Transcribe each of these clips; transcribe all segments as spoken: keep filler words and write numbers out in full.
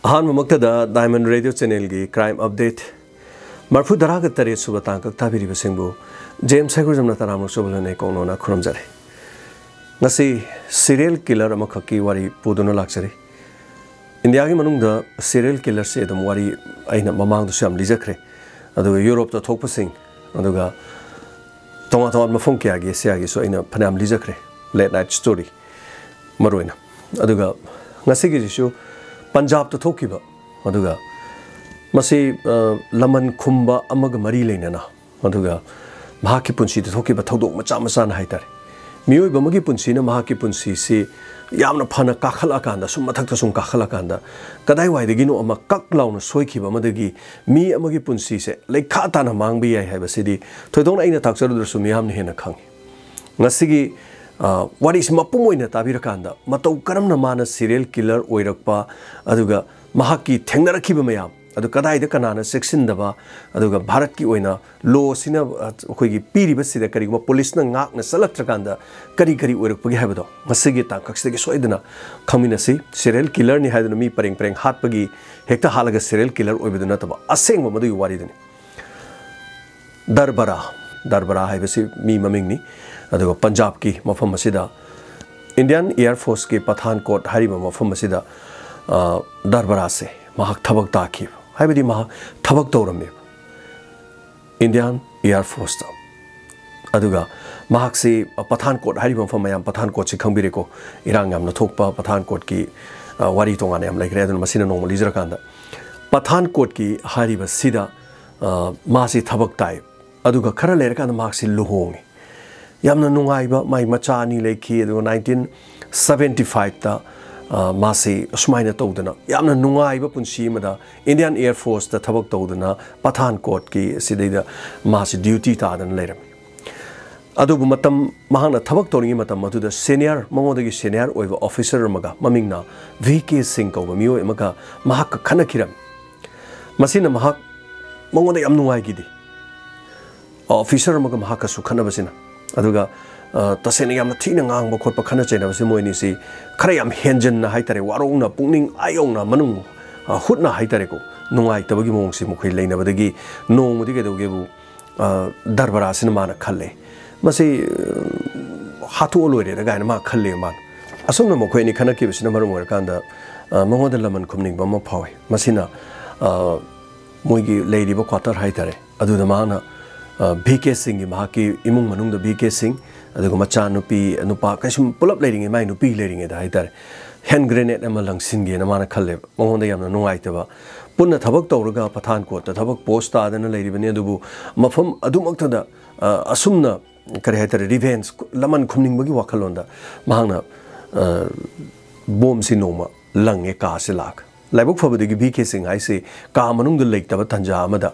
ꯑꯍꯥꯟꯕꯃꯛꯇꯗ Diamond Radio Channelꯒꯤ Crime Update ꯃꯔꯐꯨ ꯇꯔꯥꯒ ꯇꯔꯦꯠ ꯁꯨꯕ ꯇꯥꯡꯀꯛ ꯇꯥꯕꯤꯔꯤꯕꯁꯤꯡꯕꯨ ꯖꯦꯝꯁ ꯍꯩꯒ꯭ꯔꯨꯖꯝꯅ ꯇꯔꯥꯃꯔꯛ ꯁꯨꯕ ꯂꯣꯟꯅꯩ ꯀꯣꯛꯅꯣꯅ ꯈꯨꯔꯨꯝꯖꯔꯤ꯫ ꯉꯁꯤ serial killer ꯑꯃꯈꯛꯀꯤ ꯋꯥꯔꯤ ꯄꯨꯗꯨꯅ ꯂꯥꯛꯆꯔꯤ꯫ ꯏꯟꯗꯤꯌꯥꯒꯤ ꯃꯅꯨꯡꯗ serial killerꯁꯦ ꯑꯗꯨꯝ ꯋꯥꯔꯤ ꯑꯩꯅ ꯃꯃꯥꯡꯗꯁꯨ ꯌꯥꯝ ꯂꯤꯖꯈ꯭ꯔꯦ꯫ ꯑꯗꯨꯒ ꯌꯨꯔꯣꯞꯇ ꯊꯣꯛꯄꯁꯤꯡ, ꯑꯗꯨꯒ ꯇꯣꯉꯥꯟ ꯇꯣꯉꯥꯟꯕ ꯃꯐꯝ ꯀꯌꯥꯒꯤ ꯑꯦꯁꯤꯌꯥꯒꯤꯁꯨ ꯑꯩꯅ ꯐꯅꯌꯥꯝ ꯂꯤꯖꯈ꯭ꯔꯦ, late night story ꯃꯔꯨꯑꯣꯏꯅ꯫ ꯑꯗꯨꯒ ꯉꯁꯤꯒꯤꯁꯤꯁꯨ ꯄꯟꯖꯥꯕꯇ ꯊꯣꯛꯈꯤꯕ, ꯑꯗꯨꯒ ꯃꯁꯤ, ꯑ, ꯂꯃꯟ ꯈꯨꯝꯕ ꯑꯃꯒ ꯃꯔꯤ ꯂꯩꯅꯅ, ꯑꯗꯨꯒ ꯃꯍꯥꯛꯀꯤ ꯄꯨꯟꯁꯤꯗ ꯊꯣꯛꯈꯤꯕ ꯊꯧꯗꯣꯛ ꯃꯆꯥ ꯃꯆꯥꯅ ꯍꯥꯏꯇꯥꯔꯦ꯫ ꯃꯤꯑꯣꯏꯕ ꯑꯃꯒꯤ ꯄꯨꯟꯁꯤꯅ ꯃꯍꯥꯛꯀꯤ ꯄꯨꯟꯁꯤꯁꯤ ꯌꯥꯝꯅ ꯐꯅ ꯀꯥꯈꯠꯂꯛꯑꯀꯥꯟꯗ, ꯁꯨꯝ ꯃꯊꯛꯇ ꯁꯨꯝ ꯀꯥꯈꯠꯂꯛꯑꯀꯥꯟꯗ, ꯀꯗꯥꯏꯋꯥꯏꯗꯒꯤꯅꯣ ꯑꯃ ꯀꯛ ꯂꯥꯎꯅ ꯁꯣꯏꯈꯤꯕ ꯑꯃꯗꯒꯤ ꯃꯤ ꯑꯃꯒꯤ ꯄꯨꯟꯁꯤꯁꯦ ꯂꯩꯈꯥ ꯇꯥꯅ ꯃꯥꯡꯕ ꯌꯥꯏ ꯍꯥꯏꯕꯁꯤꯗꯤ ꯊꯣꯏꯗꯣꯛꯅ ꯑꯩꯅ ꯇꯥꯛꯆꯔꯨꯗ꯭ꯔꯁꯨ ꯃꯤꯌꯥꯝꯅ ꯍꯦꯟꯅ ꯈꯪꯉꯤ꯫ ꯉꯁꯤꯒꯤ, ꯑ, ꯋꯥꯔꯤꯁꯤ ꯃꯄꯨꯝ ꯑꯣꯏꯅ ꯇꯥꯕꯤꯔꯀꯥꯟꯗ, ꯃꯇꯧ ꯀꯔꯝꯅ ꯃꯥꯅ serial killer ꯑꯣꯏꯔꯛꯄ, ꯑꯗꯨꯒ ꯃꯍꯥꯛꯀꯤ ꯊꯦꯡꯅꯔꯛꯈꯤꯕ ꯃꯌꯥꯝ ꯑꯗꯨ ꯀꯗꯥꯏꯗ ꯀꯅꯥꯅ ꯆꯦꯛꯁꯤꯟꯗꯕ, ꯑꯗꯨꯒ ꯚꯥꯔꯠꯀꯤ ꯑꯣꯏꯅ law ꯁꯤꯅ, ꯑ, ꯑꯩꯈꯣꯏꯒꯤ ꯄꯤꯔꯤꯕꯁꯤꯗ ꯀꯔꯤꯒꯨꯝꯕ ꯄꯨꯂꯤꯁꯅ ꯉꯥꯛꯅ ꯆꯠꯂꯛꯇ꯭ꯔꯀꯥꯟꯗ ꯀꯔꯤ ꯀꯔꯤ ꯑꯣꯏꯔꯛꯄꯒꯦ ꯍꯥꯏꯕꯗꯣ ꯉꯁꯤꯒꯤ ꯇꯥꯡꯀꯛꯁꯤꯗꯒꯤ ꯁꯣꯏꯗꯅ ꯈꯪꯃꯤꯟꯅꯁꯤ꯫ Serial killerꯅꯤ ꯍꯥꯏꯗꯨꯅ ꯃꯤ ꯄꯔꯦꯡ ꯄꯔꯦꯡ ꯍꯥꯠꯄꯒꯤ, ꯍꯦꯛꯇ ꯍꯥꯠꯂꯒ serial killer ꯑꯣꯏꯕꯗꯨ ꯅꯠꯇꯕ, ꯑꯁꯦꯡꯕ ꯃꯗꯨꯒꯤ ꯋꯥꯔꯤꯗꯨꯅꯤ꯫ ꯗꯔꯕꯔꯥ, ꯗꯔꯕꯔꯥ ꯍꯥꯏꯕꯁꯤ ꯃꯤ ꯃꯃꯤꯡꯅꯤ꯫ ꯑꯗꯨꯒ ꯄꯟꯖꯥꯕꯀꯤ ꯃꯐꯝ ꯑꯁꯤꯗ Indian Air Forceꯀꯤ ꯄꯊꯥꯟꯀꯣꯠ ꯍꯥꯏꯔꯤꯕ ꯃꯐꯝ ꯑꯁꯤꯗ, ꯑ, ꯗꯔꯕꯔꯥꯁꯦ ꯃꯍꯥꯛ ꯊꯕꯛ ꯇꯥꯈꯤꯕ, ꯍꯥꯏꯕꯗꯤ ꯃꯍꯥꯛ ꯊꯕꯛ ꯇꯧꯔꯝꯃꯦꯕ Indian Air Forceꯇ꯫ ꯑꯗꯨꯒ ꯃꯍꯥꯛꯁꯤ ꯄꯊꯥꯟꯀꯣꯠ ꯍꯥꯏꯔꯤꯕ ꯃꯐꯝ, ꯃꯌꯥꯝ ꯄꯊꯥꯟꯀꯣꯠꯁꯤ ꯈꯪꯕꯤꯔꯦꯀꯣ, ꯏꯔꯥꯡ ꯌꯥꯝꯅ ꯊꯣꯛꯄ ꯄꯊꯥꯟꯀꯣꯠꯀꯤ, ꯑ, ꯋꯥꯔꯤ ꯇꯣꯉꯥꯟꯅ ꯌꯥꯝ ꯂꯩꯈ꯭ꯔꯦ, ꯑꯗꯨꯅ ꯃꯁꯤꯅ ꯅꯣꯡꯃ ꯂꯤꯖꯔꯀꯥꯟꯗ꯫ ꯄꯊꯥꯟꯀꯣꯠꯀꯤ ꯍꯥꯏꯔꯤꯕꯁꯤꯗ, ꯑ, ꯃꯥꯁꯤ ꯊꯕꯛ ꯇꯥꯏ꯫ ꯑꯗꯨꯒ ꯈꯔ ꯂꯩꯔꯀꯥꯟꯗ ꯃꯍꯥꯛꯁꯤ ꯂꯨꯍꯣꯡꯉꯤ꯫ ꯌꯥꯝꯅ ꯅꯨꯡꯉꯥꯏꯕ, ꯃꯥꯏ ꯃꯆꯥ ꯑꯅꯤ ꯂꯩꯈꯤ꯫ ꯑꯗꯨꯒ nineteen seventy fiveꯇ, ꯑ, ꯃꯥꯁꯤ ꯑꯁꯨꯃꯥꯏꯅ ꯇꯧꯗꯅ ꯌꯥꯝꯅ ꯅꯨꯡꯉꯥꯏꯕ ꯄꯨꯟꯁꯤ ꯑꯃꯗ Indian Air Forceꯇ ꯊꯕꯛ ꯇꯧꯗꯨꯅ ꯄꯊꯥꯟꯀꯣꯠꯀꯤ ꯁꯤꯗꯩꯗ ꯃꯥꯁꯤ duty ꯇꯥꯗꯅ ꯂꯩꯔꯝꯃꯤ꯫ ꯑꯗꯨꯕꯨ ꯃꯇꯝ, ꯃꯍꯥꯛꯅ ꯊꯕꯛ ꯇꯧꯔꯤꯉꯩ ꯃꯇꯝ ꯑꯗꯨꯗ senior, ꯃꯉꯣꯟꯗꯒꯤ senior ꯑꯣꯏꯕ officer ꯑꯃꯒ, ꯃꯃꯤꯡꯅ V K ꯁꯤꯡ ꯀꯧꯕ ꯃꯤꯑꯣꯏ ꯑꯃꯒ ꯃꯍꯥꯛꯀ ꯈꯠꯅꯈꯤꯔꯝꯃꯤ꯫ ꯃꯁꯤꯅ ꯃꯍꯥꯛ, ꯃꯉꯣꯟꯗ ꯌꯥꯝ ꯅꯨꯡꯉꯥꯏꯈꯤꯗꯦ꯫ Officer ꯑꯃꯒ ꯃꯍꯥꯛꯀꯁꯨ ꯈꯠꯅꯕꯁꯤꯅ꯫ ꯑꯗꯨꯒ, ꯑ, ꯇꯁꯦꯡꯅ ꯌꯥꯝꯅ ꯊꯤꯅ ꯉꯥꯡꯕ ꯈꯣꯠꯄ, ꯈꯠꯅ ꯆꯩꯅꯕꯁꯤ ꯃꯣꯏ ꯑꯅꯤꯁꯤ ꯈꯔ ꯌꯥꯝ ꯍꯦꯟꯖꯤꯟꯅ ꯍꯥꯏꯇꯥꯔꯦ, ꯋꯥꯔꯧꯅ, ꯄꯨꯛꯅꯤꯡ ꯑꯥ ꯌꯧꯅ ꯃꯅꯨꯡ ꯑ, ꯍꯨꯠꯅ ꯍꯥꯏꯇꯥꯔꯦꯀꯣ, ꯅꯨꯡꯉꯥꯏꯇꯕꯒꯤ ꯃꯑꯣꯡꯁꯤ ꯃꯈꯣꯏ ꯂꯩꯅꯕꯗꯒꯤ ꯅꯣꯡꯃꯗꯤ ꯀꯩꯗꯧꯒꯦꯕꯨ, ꯑ, ꯗꯔꯕꯥꯔꯥꯁꯤꯅ ꯃꯥꯅ ꯈꯜꯂꯦ, "ꯃꯁꯤ, ꯑ, ꯍꯥꯠꯇꯣꯛꯑ ꯂꯣꯏꯔꯦꯗ" ꯀꯥꯏꯅ ꯃꯥ ꯈꯜꯂꯦ ꯃꯥꯅ꯫ ꯑꯁꯨꯝꯅ ꯃꯈꯣꯏ ꯑꯅꯤ ꯈꯠꯅꯈꯤꯕꯁꯤꯅ ꯃꯔꯝ ꯑꯣꯏꯔꯀꯥꯟꯗ, ꯑ, ꯃꯉꯣꯟꯗ ꯂꯃꯟ ꯈꯨꯝꯅꯤꯡꯕ ꯑꯃ ꯐꯥꯎꯏ꯫ ꯃꯁꯤꯅ, ꯑ, ꯃꯣꯏꯒꯤ ꯂꯩꯔꯤꯕ quarter ꯍꯥꯏꯇꯥꯔꯦ, ꯑꯗꯨꯗ ꯃꯍꯥꯛꯅ, ꯑ, ꯚꯤ ꯀꯦ ꯁꯤꯡꯒꯤ, ꯃꯍꯥꯛꯀꯤ ꯏꯃꯨꯡ ꯃꯅꯨꯡꯗ ꯚꯤ ꯀꯦ ꯁꯤꯡ, ꯑꯗꯨꯒ ꯃꯆꯥꯅꯨꯄꯤ, ꯅꯨꯄꯥ, ꯀꯩꯁꯨꯝ ꯄꯨꯂꯞ ꯂꯩꯔꯤꯉꯩ, ꯃꯥꯏ ꯅꯨꯄꯤ ꯂꯩꯔꯤꯉꯩꯗ ꯍꯥꯏꯇꯥꯔꯦ, hand grenade ꯑꯃ ꯂꯪꯁꯤꯟꯒꯦꯅ ꯃꯥꯅ ꯈꯜꯂꯦꯕ꯫ ꯃꯉꯣꯟꯗ ꯌꯥꯝꯅ ꯅꯨꯡꯉꯥꯏꯇꯕ꯫ ꯄꯨꯟꯅ ꯊꯕꯛ ꯇꯧꯔꯒ ꯄꯊꯥꯟꯀꯣꯠꯇ ꯊꯕꯛ post ꯇꯥꯗꯅ ꯂꯩꯔꯤꯕꯅꯤ, ꯑꯗꯨꯕꯨ ꯃꯐꯝ ꯑꯗꯨꯃꯛꯇꯗ, ꯑ, ꯑꯁꯨꯝꯅ, ꯀꯔꯤ ꯍꯥꯏꯇꯥꯔꯦ, revenge, ꯂꯃꯟ ꯈꯨꯝꯅꯤꯡꯕꯒꯤ ꯋꯥꯈꯜꯂꯣꯟꯗ ꯃꯍꯥꯛꯅ, ꯑ, ꯕꯣꯝꯁꯤ ꯅꯣꯡꯃ ꯂꯪꯉꯦ ꯀꯥꯁꯤ ꯂꯥꯛ꯫ ꯂꯥꯏꯕꯛ ꯐꯕꯗꯒꯤ ꯚꯤ ꯀꯦ ꯁꯤꯡ ꯍꯥꯏꯁꯤ ꯀꯥ ꯃꯅꯨꯡꯗ ꯂꯩꯇꯕ ꯇꯟꯖꯥ ꯑꯃꯗ,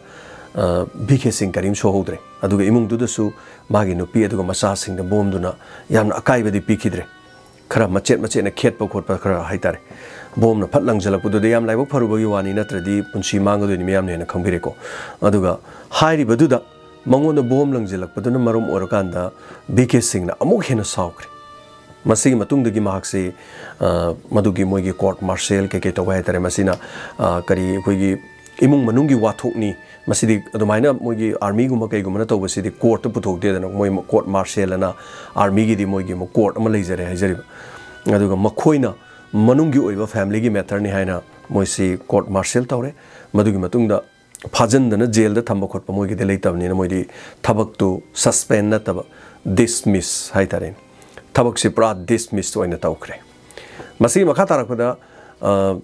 ꯑ, ꯚꯤ ꯀꯦ ꯁꯤꯡ ꯀꯔꯤꯝ ꯁꯣꯛꯍꯧꯗ꯭ꯔꯦ꯫ ꯑꯗꯨꯒ ꯏꯃꯨꯡꯗꯨꯗꯁꯨ ꯃꯥꯒꯤ ꯅꯨꯄꯤ ꯑꯗꯨꯒ ꯃꯆꯥꯁꯤꯡꯗ ꯕꯣꯝꯗꯨꯅ ꯌꯥꯝꯅ ꯑꯀꯥꯏꯕꯗꯤ ꯄꯤꯈꯤꯗ꯭ꯔꯦ꯫ ꯈꯔ ꯃꯆꯦꯠ ꯃꯆꯦꯠꯅ ꯈꯦꯠꯄ ꯈꯣꯠꯄ ꯈꯔ ꯍꯥꯏꯇꯥꯔꯦ꯫ ꯕꯣꯝꯅ ꯐꯠ ꯂꯪꯁꯤꯜꯂꯛꯄꯗꯨꯗ ꯌꯥꯝ ꯂꯥꯏꯕꯛ ꯐꯔꯨꯕꯒꯤ ꯋꯥꯅꯤ, ꯅꯠꯇ꯭ꯔꯗꯤ ꯄꯨꯟꯁꯤ ꯃꯥꯡꯒꯗꯣꯏꯅꯤ, ꯃꯌꯥꯝꯅ ꯍꯦꯟꯅ ꯈꯪꯕꯤꯔꯦꯀꯣ꯫ ꯑꯗꯨꯒ ꯍꯥꯏꯔꯤꯕꯗꯨꯗ ꯃꯉꯣꯟꯗ ꯕꯣꯝ ꯂꯪꯁꯤꯜꯂꯛꯄꯗꯨꯅ ꯃꯔꯝ ꯑꯣꯏꯔꯀꯥꯟꯗ ꯚꯤ ꯀꯦ ꯁꯤꯡꯅ ꯑꯃꯨꯛ ꯍꯦꯟꯅ ꯁꯥꯎꯈ꯭ꯔꯦ꯫ ꯃꯁꯤꯒꯤ ꯃꯇꯨꯡꯗꯒꯤ ꯃꯍꯥꯛꯁꯤ, ꯑ, ꯃꯗꯨꯒꯤ ꯃꯣꯏꯒꯤ court martial ꯀꯩꯀꯩ ꯇꯧꯕ ꯍꯥꯏꯇꯥꯔꯦ, ꯃꯁꯤꯅ, ꯑ, ꯀꯔꯤ ꯑꯩꯈꯣꯏꯒꯤ ꯏꯃꯨꯡ ꯃꯅꯨꯡꯒꯤ ꯋꯥꯊꯣꯛꯅꯤ, ꯃꯁꯤꯗꯤ ꯑꯗꯨꯃꯥꯏꯅ ꯃꯣꯏꯒꯤ army ꯒꯨꯝꯕ ꯀꯩꯒꯨꯝꯕꯅ ꯇꯧꯕꯁꯤꯗꯤ court ꯇ ꯄꯨꯊꯣꯛꯇꯦꯗꯅ, ꯃꯣꯏ court martial ꯑꯅ army ꯒꯤꯗꯤ ꯃꯣꯏꯒꯤ ꯑꯃꯨꯛ court ꯑꯃ ꯂꯩꯖꯔꯦ ꯍꯥꯏꯖꯔꯤꯕ꯫ ꯑꯗꯨꯒ ꯃꯈꯣꯏꯅ ꯃꯅꯨꯡꯒꯤ ꯑꯣꯏꯕ family ꯒꯤ matter ꯅꯤ ꯍꯥꯏꯅ ꯃꯣꯏꯁꯤ court martial ꯇꯧꯔꯦ꯫ ꯃꯗꯨꯒꯤ ꯃꯇꯨꯡꯗ ꯐꯥꯖꯤꯟꯗꯅ ꯖꯦꯜꯗ ꯊꯝꯕ ꯈꯣꯠꯄ ꯃꯣꯏꯒꯤꯗꯤ ꯂꯩꯇꯕꯅꯤꯅ ꯃꯣꯏꯗꯤ ꯊꯕꯛꯇꯨ suspend ꯅꯠꯇꯕ dismiss ꯍꯥꯏꯇꯥꯔꯦꯅꯦ꯫ ꯊꯕꯛꯁꯤ ꯄꯨꯔꯥ dismiss ꯑꯣꯏꯅ ꯇꯧꯈ꯭ꯔꯦ꯫ ꯃꯁꯤꯒꯤ ꯃꯈꯥ ꯇꯥꯔꯛꯄꯗ, ꯑ,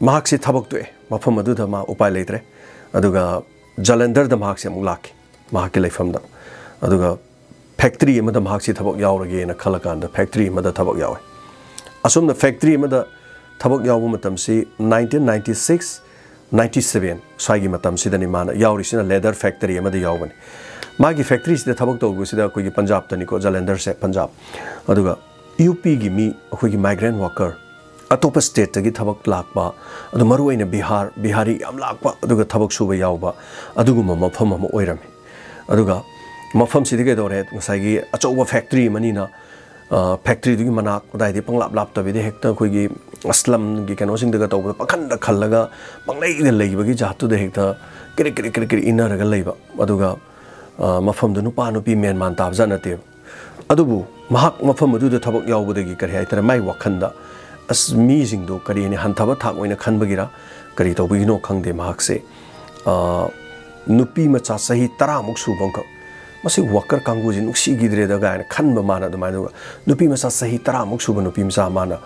ꯃꯍꯥꯛꯁꯤ ꯊꯕꯛ ꯇꯣꯛꯑꯦ, ꯃꯐꯝ ꯑꯗꯨꯗ ꯃꯥ ꯎꯄꯥꯏ ꯂꯩꯇ꯭ꯔꯦ꯫ ꯑꯗꯨꯒ ꯖꯂꯟꯙꯔꯗ ꯃꯍꯥꯛꯁꯦ ꯑꯃꯨꯛ ꯂꯥꯛꯈꯤ, ꯃꯍꯥꯛꯀꯤ ꯂꯩꯐꯝꯗ꯫ ꯑꯗꯨꯒ factory ꯑꯃꯗ ꯃꯍꯥꯛꯁꯤ ꯊꯕꯛ ꯌꯥꯎꯔꯒꯦꯅ ꯈꯜꯂꯀꯥꯟꯗ factory ꯑꯃꯗ ꯊꯕꯛ ꯌꯥꯎꯋꯦ꯫ ꯑꯁꯨꯝꯅ factory ꯑꯃꯗ ꯊꯕꯛ ꯌꯥꯎꯕ ꯃꯇꯝꯁꯤ nineteen ninety six, ninety seven ꯁ꯭ꯋꯥꯏꯒꯤ ꯃꯇꯝꯁꯤꯗꯅꯤ ꯃꯥꯅ ꯌꯥꯎꯔꯤꯁꯤꯅ, leather factory ꯑꯃꯗ ꯌꯥꯎꯕꯅꯤ꯫ ꯃꯥꯒꯤ factory ꯁꯤꯗ ꯊꯕꯛ ꯇꯧꯕꯁꯤꯗ ꯑꯩꯈꯣꯏꯒꯤ ꯄꯟꯖꯥꯕꯇꯅꯤꯀꯣ, ꯖꯂꯟꯙꯔꯁꯦ ꯄꯟꯖꯥꯕ꯫ ꯑꯗꯨꯒ ꯌꯨ ꯄꯤꯒꯤ ꯃꯤ, ꯑꯩꯈꯣꯏꯒꯤ migrant worker, ꯑꯇꯣꯞꯄ state ꯇꯒꯤ ꯊꯕꯛ ꯂꯥꯛꯄ, ꯑꯗꯨ ꯃꯔꯨꯑꯣꯏꯅ ꯕꯤꯍꯥꯔ, ꯕꯤꯍꯥꯔꯤ ꯌꯥꯝ ꯂꯥꯛꯄ, ꯑꯗꯨꯒ ꯊꯕꯛ ꯁꯨꯕ ꯌꯥꯎꯕ, ꯑꯗꯨꯒꯨꯝꯕ ꯃꯐꯝ ꯑꯃ ꯑꯣꯏꯔꯝꯃꯤ꯫ ꯑꯗꯨꯒ ꯃꯐꯝꯁꯤꯗꯤ ꯀꯩꯗꯧꯔꯦ, ꯉꯁꯥꯏꯒꯤ ꯑꯆꯧꯕ factory ꯑꯃꯅꯤꯅ ꯐꯦꯛꯇ꯭ꯔꯤꯗꯨꯒꯤ ꯃꯅꯥꯛ ꯑꯗꯥꯏꯗꯤ ꯄꯪꯂꯥꯞ ꯂꯥꯞꯇꯕꯤꯗ ꯍꯦꯛꯇ ꯑꯩꯈꯣꯏꯒꯤ ꯁ꯭ꯂꯝꯒꯤ ꯀꯩꯅꯣꯁꯤꯡꯗꯒ ꯇꯧꯕꯗ ꯄꯪꯈꯟꯗ ꯈꯜꯂꯒ ꯄꯪꯂꯩꯗ ꯂꯩꯕꯒꯤ ꯖꯥꯠꯇꯨꯗ ꯍꯦꯛꯇ ꯀꯤꯔꯤꯛ ꯀꯤꯔꯤꯛ ꯀꯤꯔꯤꯛ ꯀꯤꯔꯤꯛ ꯏꯟꯅꯔꯒ ꯂꯩꯕ꯫ ꯑꯗꯨꯒ ꯃꯐꯝꯗꯨ ꯅꯨꯄꯥ ꯅꯨꯄꯤ ꯃꯦꯟ ꯃꯥꯟ ꯇꯥꯕ ꯖꯥꯠ ꯅꯠꯇꯦꯕ꯫ ꯑꯗꯨꯕꯨ ꯃꯍꯥꯛ ꯃꯐꯝ ꯑꯗꯨꯗ ꯊꯕꯛ ꯌꯥꯎꯕꯗꯒꯤ ꯀꯔꯤ ꯍꯥꯏꯇꯥꯔꯦ, ꯃꯥꯏ ꯋꯥꯈꯜꯗ ꯑꯁ ꯃꯤꯁꯤꯡꯗꯣ ꯀꯔꯤ ꯍꯥꯏꯅꯤ, ꯍꯟꯊꯕ ꯊꯥꯛ ꯑꯣꯏꯅ ꯈꯟꯕꯒꯤꯔ ꯀꯔꯤ ꯇꯧꯕꯒꯤꯅꯣ ꯈꯪꯗꯦ, ꯃꯍꯥꯛꯁꯦ ꯅꯨꯄꯤ ꯃꯆꯥ ꯆꯍꯤ ꯇꯔꯥꯃꯨꯛ ꯁꯨꯕ ꯑꯃꯈꯛ, "ꯃꯁꯤ ꯋꯥꯀꯔ ꯀꯥꯡꯕꯨꯁꯤ ꯅꯨꯡꯁꯤꯈꯤꯗ꯭ꯔꯦꯗ" ꯀꯥꯏꯅ ꯈꯟꯕ ꯃꯥꯅ ꯑꯗꯨꯃꯥꯏꯅ꯫ ꯑꯗꯨꯒ ꯅꯨꯄꯤ ꯃꯆꯥ ꯆꯍꯤ ꯇꯔꯥꯃꯨꯛ ꯁꯨꯕ ꯅꯨꯄꯤ ꯃꯆꯥ ꯃꯥꯅ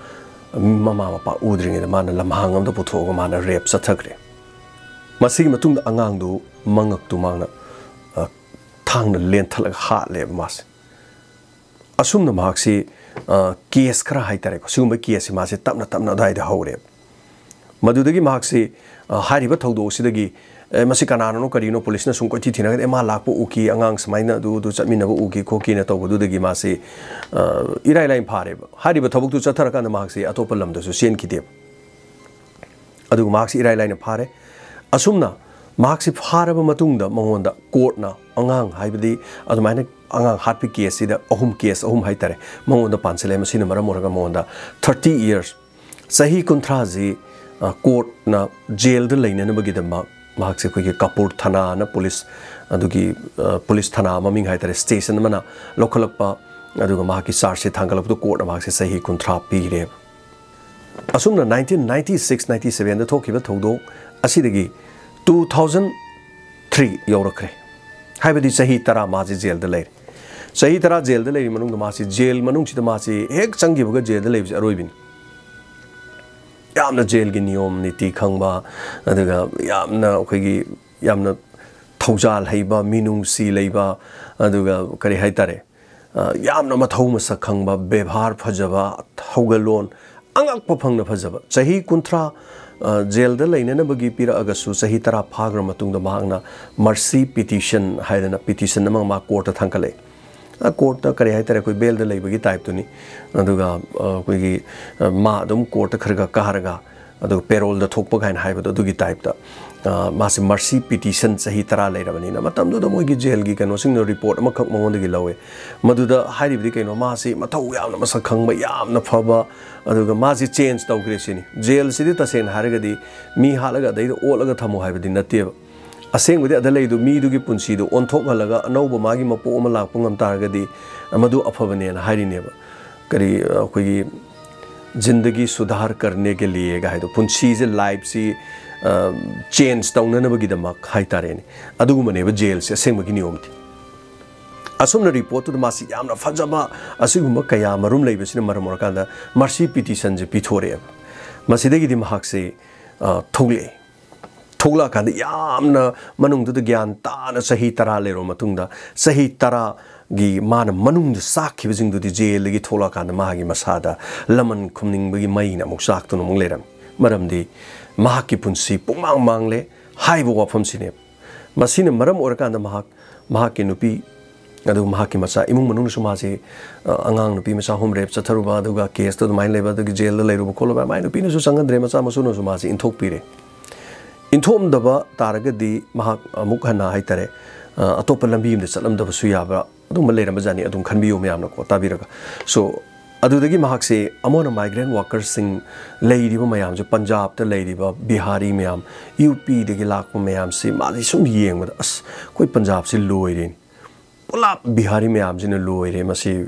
ꯃꯃꯥ ꯃꯄꯥ ꯎꯗ꯭ꯔꯤꯉꯩꯗ ꯃꯥꯅ ꯂꯝꯍꯥꯡ ꯑꯃꯗ ꯄꯨꯊꯣꯛꯑꯒ ꯃꯥꯅ ꯔꯦꯞ ꯆꯠꯊꯈ꯭ꯔꯦ꯫ ꯃꯁꯤꯒꯤ ꯃꯇꯨꯡꯗ ꯑꯉꯥꯡꯗꯨ ꯃꯉꯛꯇꯨ ꯃꯥꯅ ꯊꯥꯡꯅ ꯂꯦꯟꯊꯠꯂꯒ ꯍꯥꯠꯂꯦꯕ ꯃꯥꯁꯦ꯫ ꯑꯁꯨꯝꯅ ꯃꯍꯥꯛꯁꯤ ꯀꯦꯁ ꯈꯔ ꯍꯥꯏꯇꯥꯔꯦꯀꯣ, ꯁꯤꯒꯨꯝꯕ ꯀꯦꯁꯁꯤ ꯃꯥꯁꯦ ꯇꯞꯅ ꯇꯞꯅ ꯑꯗꯨꯋꯥꯏꯗ ꯍꯧꯔꯦꯕ꯫ ꯃꯗꯨꯗꯒꯤ ꯃꯍꯥꯛꯁꯤ ꯍꯥꯏꯔꯤꯕ ꯊꯧꯗꯣꯛ ꯑꯁꯤꯗꯒꯤ "ꯑꯦ, ꯃꯁꯤ ꯀꯅꯥꯅꯅꯣ ꯀꯔꯤꯅꯣ?" ꯄꯨꯂꯤꯁꯅ ꯁꯨꯝ ꯀꯣꯏꯊꯤ ꯊꯤꯅꯒꯗꯤ, "ꯑꯦ, ꯃꯥ ꯂꯥꯛꯄ ꯎꯈꯤ, ꯑꯉꯥꯡ ꯁꯨꯃꯥꯏꯅ ꯑꯗꯨ ꯑꯗꯨ ꯆꯠꯃꯤꯟꯅꯕ ꯎꯈꯤ ꯈꯣꯠꯈꯤꯅ" ꯇꯧꯕꯗꯨꯗꯒꯤ ꯃꯥꯁꯤ ꯏꯔꯥꯏ ꯂꯥꯏꯅ ꯐꯥꯔꯦꯕ꯫ ꯍꯥꯏꯔꯤꯕ ꯊꯕꯛꯇꯨ ꯆꯠꯊꯔꯀꯥꯟꯗ ꯃꯍꯥꯛꯁꯤ ꯑꯇꯣꯞꯄ ꯂꯝꯗꯁꯨ ꯆꯦꯟꯈꯤꯗꯦꯕ꯫ ꯑꯗꯨꯒ ꯃꯍꯥꯛꯁꯤ ꯏꯔꯥꯏ ꯂꯥꯏꯅ ꯐꯥꯔꯦ꯫ ꯑꯁꯨꯝꯅ ꯃꯍꯥꯛꯁꯤ ꯐꯥꯔꯕ ꯃꯇꯨꯡꯗ ꯃꯉꯣꯟꯗ ꯀꯣꯔꯠꯅ ꯑꯉꯥꯡ ꯍꯥꯏꯕꯗꯤ ꯑꯗꯨꯃꯥꯏꯅ ꯑꯉꯥꯡ ꯍꯥꯠꯄꯒꯤ ꯀꯦꯁꯁꯤꯗ ꯑꯍꯨꯝ, ꯀꯦꯁ ꯑꯍꯨꯝ ꯍꯥꯏꯇꯥꯔꯦ, ꯃꯉꯣꯟꯗ ꯄꯥꯟꯁꯤꯜꯂꯛꯑꯦ꯫ ꯃꯁꯤꯅ ꯃꯔꯝ ꯑꯣꯏꯔꯒ ꯃꯉꯣꯟꯗ ꯊꯥꯔꯇꯤ ꯏꯌꯔꯁ, ꯆꯍꯤ ꯀꯨꯟꯊ꯭ꯔꯥꯁꯤ ꯀꯣꯔꯠꯅ ꯖꯦꯜꯗ ꯂꯩꯅꯅꯕꯒꯤꯗꯃꯛ ꯃꯍꯥꯛꯁꯦ ꯑꯩꯈꯣꯏꯒꯤ ꯀꯥꯄꯨꯔ ꯊꯅꯥꯅ ꯄꯨꯂꯤꯁ, ꯑꯗꯨꯒꯤ ꯄꯨꯂꯤꯁ ꯊꯅꯥ ꯃꯃꯤꯡ ꯍꯥꯏꯇꯥꯔꯦ, ꯁ꯭ꯇꯦꯁꯟ ꯑꯃꯅ ꯂꯧꯈꯠꯂꯛꯄ, ꯑꯗꯨꯒ ꯃꯍꯥꯛꯀꯤ ꯆꯥꯔꯖꯁꯦ ꯊꯥꯡꯒꯠꯂꯛꯄꯗ ꯀꯣꯔꯠꯅ ꯃꯍꯥꯛꯁꯦ ꯆꯍꯤ ꯀꯨꯟꯊ꯭ꯔꯥ ꯄꯤꯈ꯭ꯔꯦꯕ꯫ ꯑꯁꯨꯝꯅ ꯅꯥꯏꯟꯇꯤꯟ ꯅꯥꯏꯟꯇꯤ ꯁꯤꯛꯁ ꯅꯥꯏꯟꯇꯤ ꯁꯕꯦꯟꯗ ꯊꯣꯛꯈꯤꯕ ꯊꯧꯗꯣꯛ ꯑꯁꯤꯗꯒꯤ ꯇꯨ ꯊꯥꯎꯖꯟ ꯊ꯭ꯔꯤ ꯌꯧꯔꯛꯈ꯭ꯔꯦ꯫ ꯍꯥꯏꯕꯗꯤ ꯆꯍꯤ ꯇꯔꯥ ꯃꯥꯁꯤ ꯖꯦꯜꯗ ꯂꯩꯔꯦ꯫ ꯆꯍꯤ ꯇꯔꯥ ꯖꯦꯜꯗ ꯂꯩꯔꯤ ꯃꯅꯨꯡꯗ ꯃꯥꯁꯤ ꯖꯦꯜ ꯃꯅꯨꯡꯁꯤꯗ ꯃꯥꯁꯤ ꯍꯦꯛ ꯆꯪꯈꯤꯕꯒ ꯖꯦꯜꯗ ꯂꯩꯕꯁꯤ ꯑꯔꯣꯏꯕꯤꯅꯤ꯫ ꯌꯥꯝꯅ ꯖꯦꯜꯒꯤ ꯅꯤꯌꯣꯝ ꯅꯤꯇꯤ ꯈꯪꯕ, ꯑꯗꯨꯒ ꯌꯥꯝꯅ ꯑꯩꯈꯣꯏꯒꯤ ꯌꯥꯝꯅ ꯊꯧꯖꯥꯜ ꯍꯩꯕ, ꯃꯤꯅꯨꯡꯁꯤ ꯂꯩꯕ, ꯑꯗꯨꯒ ꯀꯔꯤ ꯍꯥꯏꯇꯥꯔꯦ, ꯌꯥꯝꯅ ꯃꯊꯧ ꯃꯁꯛ ꯈꯪꯕ, ꯕꯦꯕꯥꯔ ꯐꯖꯕ, ꯊꯧꯒꯜꯂꯣꯟ ꯑꯉꯛꯄ ꯐꯪꯅ ꯐꯖꯕ꯫ ꯆꯍꯤ ꯀꯨꯟꯊ꯭ꯔꯥ ꯖꯦꯜꯗ ꯂꯩꯅꯅꯕꯒꯤ ꯄꯤꯔꯛꯑꯒꯁꯨ, ꯆꯍꯤ ꯇꯔꯥ ꯐꯥꯈ꯭ꯔ ꯃꯇꯨꯡꯗ ꯃꯍꯥꯛꯅ ꯃꯔꯁꯤ ꯄꯤꯇꯤꯁꯟ ꯍꯥꯏꯗꯅ ꯄꯤꯇꯤꯁꯟ ꯑꯃ ꯃꯥ ꯀꯣꯔꯠꯇ ꯊꯥꯡꯒꯠꯂꯛꯑꯦ꯫ ꯀꯣꯔꯠꯇ ꯀꯔꯤ ꯍꯥꯏꯇꯥꯔꯦ, ꯑꯩꯈꯣꯏ ꯕꯦꯜꯗ ꯂꯩꯕꯒꯤ ꯇꯥꯏꯞꯇꯨꯅꯤ꯫ ꯑꯗꯨꯒ ꯑꯩꯈꯣꯏꯒꯤ ꯃꯥ ꯑꯗꯨꯝ ꯀꯣꯔꯠꯇ ꯈꯔ ꯈꯔ ꯀꯥꯔꯒ ꯑꯗꯨꯒ ꯄꯦꯔꯣꯜꯗ ꯊꯣꯛꯄ ꯀꯥꯏꯅ ꯍꯥꯏꯕꯗꯣ, ꯑꯗꯨꯒꯤ ꯇꯥꯏꯞꯇ, ꯑ, ꯃꯥꯁꯦ ꯃꯔꯁꯤ ꯄꯤꯇꯤꯁꯟ ꯆꯍꯤ ꯇꯔꯥ ꯂꯩꯔꯕꯅꯤꯅ, ꯃꯇꯝꯗꯨꯗ ꯃꯣꯏꯒꯤ ꯖꯦꯜꯒꯤ ꯀꯩꯅꯣꯁꯤꯡꯅ ꯔꯤꯄꯣꯔꯠ ꯑꯃꯈꯛ ꯃꯉꯣꯟꯗꯒꯤ ꯂꯧꯋꯦ꯫ ꯃꯗꯨꯗ ꯍꯥꯏꯔꯤꯕꯗꯤ ꯀꯩꯅꯣ, ꯃꯥꯁꯤ ꯃꯊꯧ ꯌꯥꯝꯅ ꯃꯁꯛ ꯈꯪꯕ, ꯌꯥꯝꯅ ꯐꯕ, ꯑꯗꯨꯒ ꯃꯥꯁꯤ ꯆꯦꯟꯖ ꯇꯧꯈ꯭ꯔꯦ ꯁꯤꯅꯤ꯫ ꯖꯦꯜꯁꯤꯗꯤ ꯇꯁꯦꯡꯅ ꯍꯥꯏꯔꯒꯗꯤ ꯃꯤ ꯍꯥꯠꯂꯒ ꯑꯗꯩꯗ ꯑꯣꯠꯂꯒ ꯊꯝꯃꯣ ꯍꯥꯏꯕꯗꯤ ꯅꯠꯇꯦꯕ꯫ ꯑꯁꯦꯡꯕꯗꯤ ꯑꯗ ꯂꯩꯗꯨ ꯃꯤꯗꯨꯒꯤ ꯄꯨꯟꯁꯤꯗꯨ ꯑꯣꯟꯊꯣꯛꯍꯜꯂꯒ ꯑꯅꯧꯕ ꯃꯥꯒꯤ ꯃꯄꯣꯛ ꯑꯃ ꯂꯥꯛꯄ ꯉꯝ ꯇꯥꯔꯒꯗꯤ ꯃꯗꯨ ꯑꯐꯕꯅꯦꯅ ꯍꯥꯏꯔꯤꯅꯦꯕ꯫ ꯀꯔꯤ, ꯑꯩꯈꯣꯏꯒꯤ ꯖꯤꯟꯗꯒꯤ ꯁꯨꯙꯥꯔ ꯀꯔꯅꯦ ꯀꯦ ꯂꯤꯌꯦꯒ ꯍꯥꯏꯗꯣ, ꯄꯨꯟꯁꯤꯁꯦ, ꯂꯥꯏꯐꯁꯤ, ꯑ, ꯆꯦꯟꯖ ꯇꯧꯅꯅꯕꯒꯤꯗꯃꯛ ꯍꯥꯏꯇꯥꯔꯦꯅꯦ꯫ ꯑꯗꯨꯒꯨꯝꯕꯅꯦꯕ ꯖꯦꯜꯁꯦ ꯑꯁꯦꯡꯕꯒꯤ ꯅꯤꯌꯣꯝꯗꯤ꯫ ꯑꯁꯨꯝꯅ ꯔꯤꯄꯣꯔꯠꯇꯨꯗ ꯃꯥꯁꯤ ꯌꯥꯝꯅ ꯐꯖꯕ ꯑꯁꯤꯒꯨꯝꯕ ꯀꯌꯥ ꯃꯔꯨꯝ ꯂꯩꯕꯁꯤꯅ ꯃꯔꯝ ꯑꯣꯏꯔꯀꯥꯟꯗ ꯃꯔꯁꯤ ꯄꯤꯇꯤꯁꯟꯁꯦ ꯄꯤꯊꯣꯔꯛꯑꯦꯕ꯫ ꯃꯁꯤꯗꯒꯤꯗꯤ ꯃꯍꯥꯛꯁꯦ, ꯑ, ꯊꯣꯛꯂꯛꯑꯦ꯫ ꯊꯣꯛꯂꯛꯑꯀꯥꯟꯗ ꯌꯥꯝꯅ ꯃꯅꯨꯡꯗꯨꯗ ꯒ꯭ꯌꯥꯟ ꯇꯥꯅ ꯆꯍꯤ ꯇꯔꯥ ꯂꯩꯔꯕ ꯃꯇꯨꯡꯗ, ꯆꯍꯤ ꯇꯔꯥꯒꯤ ꯃꯥꯅ ꯃꯅꯨꯡꯗ ꯆꯥꯛꯈꯤꯕꯁꯤꯡꯗꯨꯗꯤ ꯖꯦꯜꯗꯒꯤ ꯊꯣꯛꯂꯛꯑꯀꯥꯟꯗ ꯃꯥꯒꯤ ꯃꯁꯥꯗ ꯂꯃꯟ ꯈꯨꯝꯅꯤꯡꯕꯒꯤ ꯃꯩꯅ ꯑꯃꯨꯛ ꯆꯥꯛꯇꯨꯅ ꯑꯃꯨꯛ ꯂꯩꯔꯝꯃꯤ꯫ ꯃꯔꯝꯗꯤ ꯃꯍꯥꯛꯀꯤ ꯄꯨꯟꯁꯤ ꯄꯨꯡꯃꯥꯡ ꯃꯥꯡꯂꯦ ꯍꯥꯏꯕ ꯋꯥꯐꯝꯁꯤꯅꯦꯕ꯫ ꯃꯁꯤꯅ ꯃꯔꯝ ꯑꯣꯏꯔꯀꯥꯟꯗ ꯃꯍꯥꯛ, ꯃꯍꯥꯛꯀꯤ ꯅꯨꯄꯤ, ꯑꯗꯨꯒ ꯃꯍꯥꯛꯀꯤ ꯃꯆꯥ, ꯏꯃꯨꯡ ꯃꯅꯨꯡꯅꯁꯨ ꯃꯥꯁꯤ, ꯑ, ꯑꯉꯥꯡ ꯅꯨꯄꯤ ꯃꯆꯥ ꯑꯍꯨꯝ ꯔꯦꯞ ꯆꯠꯊꯔꯨꯕ, ꯑꯗꯨꯒ ꯀꯦꯁꯇ ꯑꯗꯨꯃꯥꯏꯅ ꯂꯩꯕ, ꯑꯗꯨꯒꯤ ꯖꯦꯜꯗ ꯂꯩꯔꯨꯕ ꯈꯣꯠꯂꯨꯕ, ꯃꯥꯏ ꯅꯨꯄꯤꯅꯁꯨ ꯆꯪꯍꯟꯗ꯭ꯔꯦ, ꯃꯆꯥ ꯃꯁꯨꯅꯁꯨ ꯃꯥꯁꯤ ꯏꯟꯊꯣꯛꯄꯤꯔꯦ꯫ ꯏꯟꯊꯣꯛꯑꯝꯗꯕ ꯇꯥꯔꯒꯗꯤ ꯃꯍꯥꯛ ꯑꯃꯨꯛ ꯍꯟꯅ ꯍꯥꯏꯇꯥꯔꯦ, ꯑ, ꯑꯇꯣꯞꯄ ꯂꯝꯕꯤ ꯑꯃꯗ ꯆꯠꯂꯝꯗꯕꯁꯨ ꯌꯥꯕ ꯑꯗꯨꯝꯕ ꯂꯩꯔꯝꯕ ꯖꯥꯠꯅꯤ꯫ ꯑꯗꯨꯝ ꯈꯟꯕꯤꯌꯨ ꯃꯌꯥꯝꯅꯀꯣ, ꯇꯥꯕꯤꯔꯒ꯫ So, ꯑꯗꯨꯗꯒꯤ ꯃꯍꯥꯛꯁꯦ ꯑꯃꯣꯟ ꯃꯥꯏꯒ꯭ꯔꯦꯟ ꯋꯥꯔꯀꯔꯁꯤꯡ ꯂꯩꯔꯤꯕ ꯃꯌꯥꯝꯁꯦ, ꯄꯟꯖꯥꯕꯇ ꯂꯩꯔꯤꯕ ꯕꯤꯍꯥꯔꯤ ꯃꯌꯥꯝ, ꯌꯨ ꯄꯤꯗꯒꯤ ꯂꯥꯛꯄ ꯃꯌꯥꯝꯁꯤ ꯃꯥꯁꯤ ꯁꯨꯝ ꯌꯦꯡꯕꯗ, "ꯑꯁ, ꯑꯩꯈꯣꯏ ꯄꯟꯖꯥꯕꯁꯤ ꯂꯣꯏꯔꯦꯅꯦ꯫ ꯄꯨꯂꯞ ꯕꯤꯍꯥꯔꯤ ꯃꯌꯥꯝꯁꯤꯅ ꯂꯣꯏꯔꯦ꯫ ꯃꯁꯤ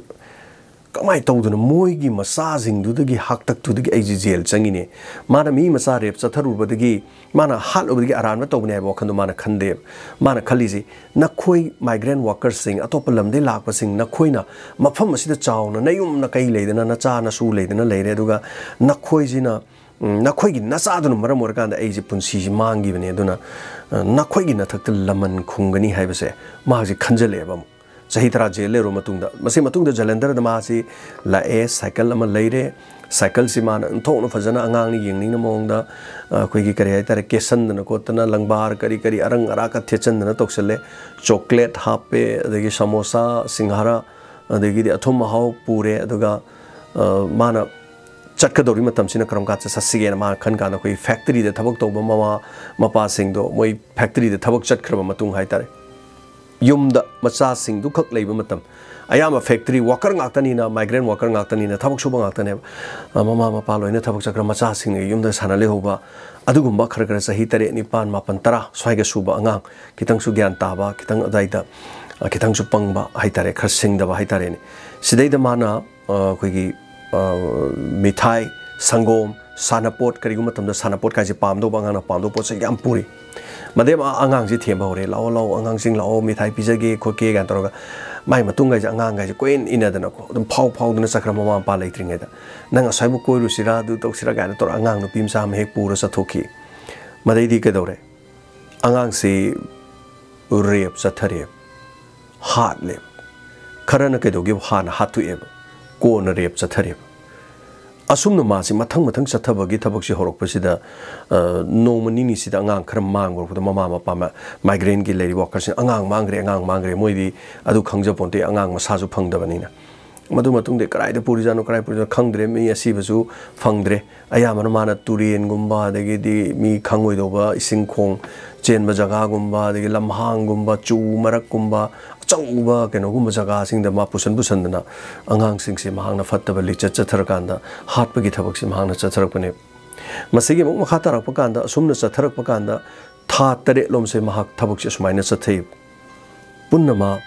ꯀꯃꯥꯏꯅ ꯇꯧꯗꯅ ꯃꯣꯏꯒꯤ ꯃꯆꯥꯁꯤꯡꯗꯨꯗꯒꯤ, ꯍꯥꯛꯇꯛꯇꯨꯗꯒꯤ ꯑꯩꯁꯦ ꯖꯦꯜ ꯆꯪꯉꯤꯅꯦ?" ꯃꯥꯅ ꯃꯤ ꯃꯆꯥ ꯔꯦꯞ ꯆꯠꯊꯔꯨꯕꯗꯒꯤ, ꯃꯥꯅ ꯍꯥꯠꯂꯨꯕꯗꯒꯤ ꯑꯔꯥꯟꯕ ꯇꯧꯕꯅꯦ ꯍꯥꯏꯕ ꯋꯥꯈꯜꯗꯣ ꯃꯥꯅ ꯈꯟꯗꯦꯕ꯫ ꯃꯥꯅ ꯈꯜꯂꯤꯁꯤ, "ꯅꯈꯣꯏ ꯃꯥꯏꯒ꯭ꯔꯦꯟ ꯋꯥꯔꯀꯔꯁꯤꯡ, ꯑꯇꯣꯞꯄ ꯂꯝꯗꯒꯤ ꯂꯥꯛꯄꯁꯤꯡ, ꯅꯈꯣꯏꯅ ꯃꯐꯝ ꯑꯁꯤꯗ ꯆꯥꯎꯅ ꯅꯌꯨꯝ ꯅꯀꯩ ꯂꯩꯗꯅ, ꯅꯆꯥ ꯅꯁꯨ ꯂꯩꯗꯅ ꯂꯩꯔꯦ, ꯑꯗꯨꯒ ꯅꯈꯣꯏꯁꯤꯅ, ꯎꯝ, ꯅꯈꯣꯏꯒꯤ ꯅꯆꯥꯗꯨꯅ ꯃꯔꯝ ꯑꯣꯏꯔꯀꯥꯟꯗ ꯑꯩꯁꯦ ꯄꯨꯟꯁꯤꯁꯤ ꯃꯥꯡꯈꯤꯕꯅꯦ, ꯑꯗꯨꯅ, ꯑ, ꯅꯈꯣꯏꯒꯤ ꯅꯊꯛꯇ ꯂꯃꯟ ꯈꯨꯝꯒꯅꯤ" ꯍꯥꯏꯕꯁꯦ ꯃꯍꯥꯛꯁꯦ ꯈꯟꯖꯜꯂꯛꯑꯦꯕ ꯑꯃꯨꯛ꯫ ꯆꯍꯤ ꯇꯔꯥ ꯖꯦꯜ ꯂꯩꯔꯨꯔ ꯃꯇꯨꯡꯗ, ꯃꯁꯤ ꯃꯇꯨꯡꯗ ꯖꯂꯟꯙꯔꯗ ꯃꯥꯁꯤ ꯂꯥꯛꯑꯦ, ꯁꯥꯏꯀꯜ ꯑꯃ ꯂꯩꯔꯦ꯫ ꯁꯥꯏꯀꯜꯁꯤ ꯃꯥꯅ ꯑꯣꯟꯊꯣꯛꯅ ꯐꯖꯅ ꯑꯉꯥꯡꯅ ꯌꯦꯡꯅꯤꯡꯅ ꯃꯑꯣꯡꯗ, ꯑ, ꯑꯩꯈꯣꯏꯒꯤ ꯀꯔꯤ ꯍꯥꯏꯇꯥꯔꯦ, ꯀꯦꯠꯁꯟꯗꯅ ꯈꯣꯠꯇꯅ, ꯂꯪꯕꯥꯔ ꯀꯔꯤ ꯀꯔꯤ ꯑꯔꯪ ꯑꯔꯥꯛꯀ ꯊꯦꯠꯆꯟꯗꯅ ꯇꯧꯁꯜꯂꯦ꯫ ꯆꯣꯀ꯭ꯂꯦꯠ ꯍꯥꯞꯄꯦ, ꯑꯗꯒꯤ ꯁꯃꯣꯁꯥ, ꯁꯤꯡꯍꯥꯔꯥ, ꯑꯗꯒꯤꯗꯤ ꯑꯊꯨꯝ ꯑꯍꯥꯎ ꯄꯨꯔꯦ꯫ ꯑꯗꯨꯒ, ꯑ, ꯃꯥꯅ ꯆꯠꯀꯗꯧꯔꯤ ꯃꯇꯝꯁꯤꯅ ꯀꯔꯝ ꯀꯥꯟꯗ ꯆꯠꯁꯤꯒꯦꯅ ꯃꯥꯅ ꯈꯟ ꯀꯥꯟꯗ, ꯑꯩꯈꯣꯏ ꯐꯦꯛꯇꯔꯤꯗ ꯊꯕꯛ ꯇꯧꯕ ꯃꯃꯥ ꯃꯄꯥꯁꯤꯡꯗꯣ ꯃꯣꯏ ꯐꯦꯛꯇꯔꯤꯗ ꯊꯕꯛ ꯆꯠꯈ꯭ꯔꯕ ꯃꯇꯨꯡ ꯍꯥꯏꯇꯥꯔꯦ, ꯌꯨꯝꯗ ꯃꯆꯥꯁꯤꯡꯗꯨꯈꯛ ꯂꯩꯕ ꯃꯇꯝ, ꯑꯌꯥꯝꯕ ꯐꯦꯛꯇꯔꯤ ꯋꯥꯀꯔ ꯉꯥꯛꯇꯅꯤꯅ, ꯃꯥꯏꯒ꯭ꯔꯦꯟ ꯋꯥꯀꯔ ꯉꯥꯛꯇꯅꯤꯅ, ꯊꯕꯛ ꯁꯨꯕ ꯉꯥꯛꯇꯅꯦꯕ꯫ ꯑ, ꯃꯃꯥ ꯃꯄꯥ ꯂꯣꯏꯅ ꯊꯕꯛ ꯆꯠꯈ꯭ꯔ ꯃꯆꯥꯁꯤꯡꯅ ꯌꯨꯝꯗ ꯁꯥꯟꯅ ꯂꯩꯍꯧꯕ, ꯑꯗꯨꯒꯨꯝꯕ ꯈꯔ ꯈꯔ ꯆꯍꯤ ꯇꯔꯦꯠ, ꯅꯤꯄꯥꯟ, ꯃꯥꯄꯟ, ꯇꯔꯥ ꯁ꯭ꯋꯥꯏꯒ ꯁꯨꯕ ꯑꯉꯥꯡ, ꯈꯤꯇꯪꯁꯨ ꯒ꯭ꯌꯥꯟ ꯇꯥꯕ, ꯈꯤꯇꯪ ꯑꯗꯥꯏꯗ, ꯑ, ꯈꯤꯇꯪꯁꯨ ꯄꯪꯕ ꯍꯥꯏꯇꯥꯔꯦ, ꯈꯔ ꯁꯤꯡꯗꯕ ꯍꯥꯏꯇꯥꯔꯦꯅꯦ꯫ ꯁꯤꯗꯩꯗ ꯃꯥꯅ, ꯑ, ꯑꯩꯈꯣꯏꯒꯤ, ꯑ, ꯃꯤꯊꯥꯏ, ꯁꯪꯒꯣꯝ, ꯁꯥꯟꯅꯄꯣꯠ, ꯀꯔꯤꯒꯨꯝꯕ ꯃꯇꯝꯗ ꯁꯥꯟꯅꯄꯣꯠ ꯀꯥꯏꯁꯦ ꯄꯥꯝꯗꯧꯕ, ꯑꯉꯥꯡꯅ ꯄꯥꯝꯗꯧꯕ ꯄꯣꯠꯁꯦ ꯌꯥꯝ ꯄꯨꯔꯤ꯫ ꯃꯗꯩ ꯑꯃ ꯑꯉꯥꯡꯁꯤ ꯊꯦꯝꯕ ꯍꯧꯔꯦ, "ꯂꯥꯛꯑꯣ, ꯂꯥꯛꯑꯣ, ꯑꯉꯥꯡꯁꯤꯡ ꯂꯥꯛꯑꯣ, ꯃꯤꯊꯥꯏ ꯄꯤꯖꯒꯦ, ꯈꯣꯠꯀꯦ" ꯀꯥꯏꯅ ꯇꯧꯔꯒ ꯃꯥꯏ ꯃꯇꯨꯡꯒꯥꯏꯁꯦ, ꯑꯉꯥꯡꯒꯥꯏꯁꯦ ꯀꯣꯏꯏꯟ ꯏꯟꯅꯗꯅꯀꯣ, ꯑꯗꯨꯝ ꯐꯥꯎ ꯐꯥꯎꯗꯅ ꯆꯠꯈ꯭ꯔ, ꯃꯃꯥ ꯃꯄꯥ ꯂꯩꯇ꯭ꯔꯤꯉꯩꯗ, "ꯅꯪ ꯑꯁ꯭ꯋꯥꯏꯕꯨ ꯀꯣꯏꯔꯨꯁꯤꯔꯥ, ꯑꯗꯨ ꯇꯧꯁꯤꯔꯥ?" ꯀꯥꯏꯅ ꯇꯧꯔꯒ ꯑꯉꯥꯡ ꯅꯨꯄꯤ ꯃꯆꯥ ꯑꯃ ꯍꯦꯛ ꯄꯨꯔ ꯆꯠꯊꯣꯛꯈꯤ꯫ ꯃꯗꯩꯗꯤ ꯀꯩꯗꯧꯔꯦ? ꯑꯉꯥꯡꯁꯤ ꯔꯦꯞ ꯆꯠꯊꯔꯦꯕ, ꯍꯥꯠꯂꯦꯕ꯫ ꯈꯔꯅ ꯀꯩꯗꯧꯒꯦꯕ? ꯍꯥꯟꯅ ꯍꯥꯠꯇꯣꯛꯑꯦꯕ, ꯀꯣꯟꯅ ꯔꯦꯞ ꯆꯠꯊꯔꯦꯕ꯫ ꯑꯁꯨꯝꯅ ꯃꯥꯁꯤ ꯃꯊꯪ ꯃꯊꯪ ꯆꯠꯊꯕꯒꯤ ꯊꯕꯛꯁꯤ ꯍꯧꯔꯛꯄꯁꯤꯗ, ꯑ, ꯅꯣꯡꯃ ꯅꯤꯅꯤꯁꯤꯗ ꯑꯉꯥꯡ ꯈꯔ ꯃꯥꯡꯕ ꯍꯧꯔꯛꯄꯗ, ꯃꯃꯥ ꯃꯄꯥ ꯃ-, ꯃꯥꯏꯒ꯭ꯔꯦꯟꯒꯤ ꯂꯩꯔꯤꯕ ꯋꯥꯀꯔꯁꯤꯡ, "ꯑꯉꯥꯡ ꯃꯥꯡꯈ꯭ꯔꯦ, ꯑꯉꯥꯡ ꯃꯥꯡꯈ꯭ꯔꯦ", ꯃꯣꯏꯗꯤ ꯑꯗꯨ ꯈꯪꯖꯄꯣꯟꯇꯦ, ꯑꯉꯥꯡ ꯃꯁꯥꯁꯨ ꯐꯪꯗꯕꯅꯤꯅ꯫ ꯃꯗꯨ ꯃꯇꯨꯡꯗ ꯀꯗꯥꯏꯗ ꯄꯨꯔꯤꯖꯥꯠꯅꯣ, ꯀꯗꯥꯏ ꯄꯨꯔꯤꯖꯥꯠꯅꯣ ꯈꯪꯗ꯭ꯔꯦ, ꯃꯤ ꯑꯁꯤꯕꯁꯨ ꯐꯪꯗ꯭ꯔꯦ꯫ ꯑꯌꯥꯝꯕꯅ ꯃꯥꯅ ꯇꯨꯔꯦꯟꯒꯨꯝꯕ, ꯑꯗꯒꯤꯗꯤ ꯃꯤ ꯈꯪꯉꯣꯏꯗꯧꯕ ꯏꯁꯤꯡ ꯈꯣꯡ ꯆꯦꯟꯕ ꯖꯒꯥꯒꯨꯝꯕ, ꯑꯗꯒꯤ ꯂꯝꯍꯥꯡꯒꯨꯝꯕ, ꯆꯨ ꯃꯔꯛꯀꯨꯝꯕ, ꯑꯆꯧꯕ ꯀꯩꯅꯣꯒꯨꯝꯕ ꯖꯒꯥꯁꯤꯡꯗ ꯃꯥ ꯄꯨꯁꯟ ꯄꯨꯁꯟꯗꯅ ꯑꯉꯥꯡꯁꯤꯡꯁꯦ ꯃꯍꯥꯛꯅ ꯐꯠꯇꯕ ꯂꯤꯆꯠ ꯆꯠꯊꯔꯀꯥꯟꯗ ꯍꯥꯠꯄꯒꯤ ꯊꯕꯛꯁꯦ ꯃꯍꯥꯛꯅ ꯆꯠꯊꯔꯛꯄꯅꯦ꯫ ꯃꯁꯤꯒꯤ ꯑꯃꯨꯛ ꯃꯈꯥ ꯇꯥꯔꯛꯄ ꯀꯥꯟꯗ, ꯑꯁꯨꯝꯅ ꯆꯠꯊꯔꯛꯄ ꯀꯥꯟꯗ ꯊꯥ ꯇꯔꯦꯠ ꯂꯣꯝꯁꯦ ꯃꯍꯥꯛ ꯊꯕꯛꯁꯦ ꯑꯁꯨꯃꯥꯏꯅ ꯆꯠꯊꯩ꯫ ꯄꯨꯟꯅ ꯃꯥ,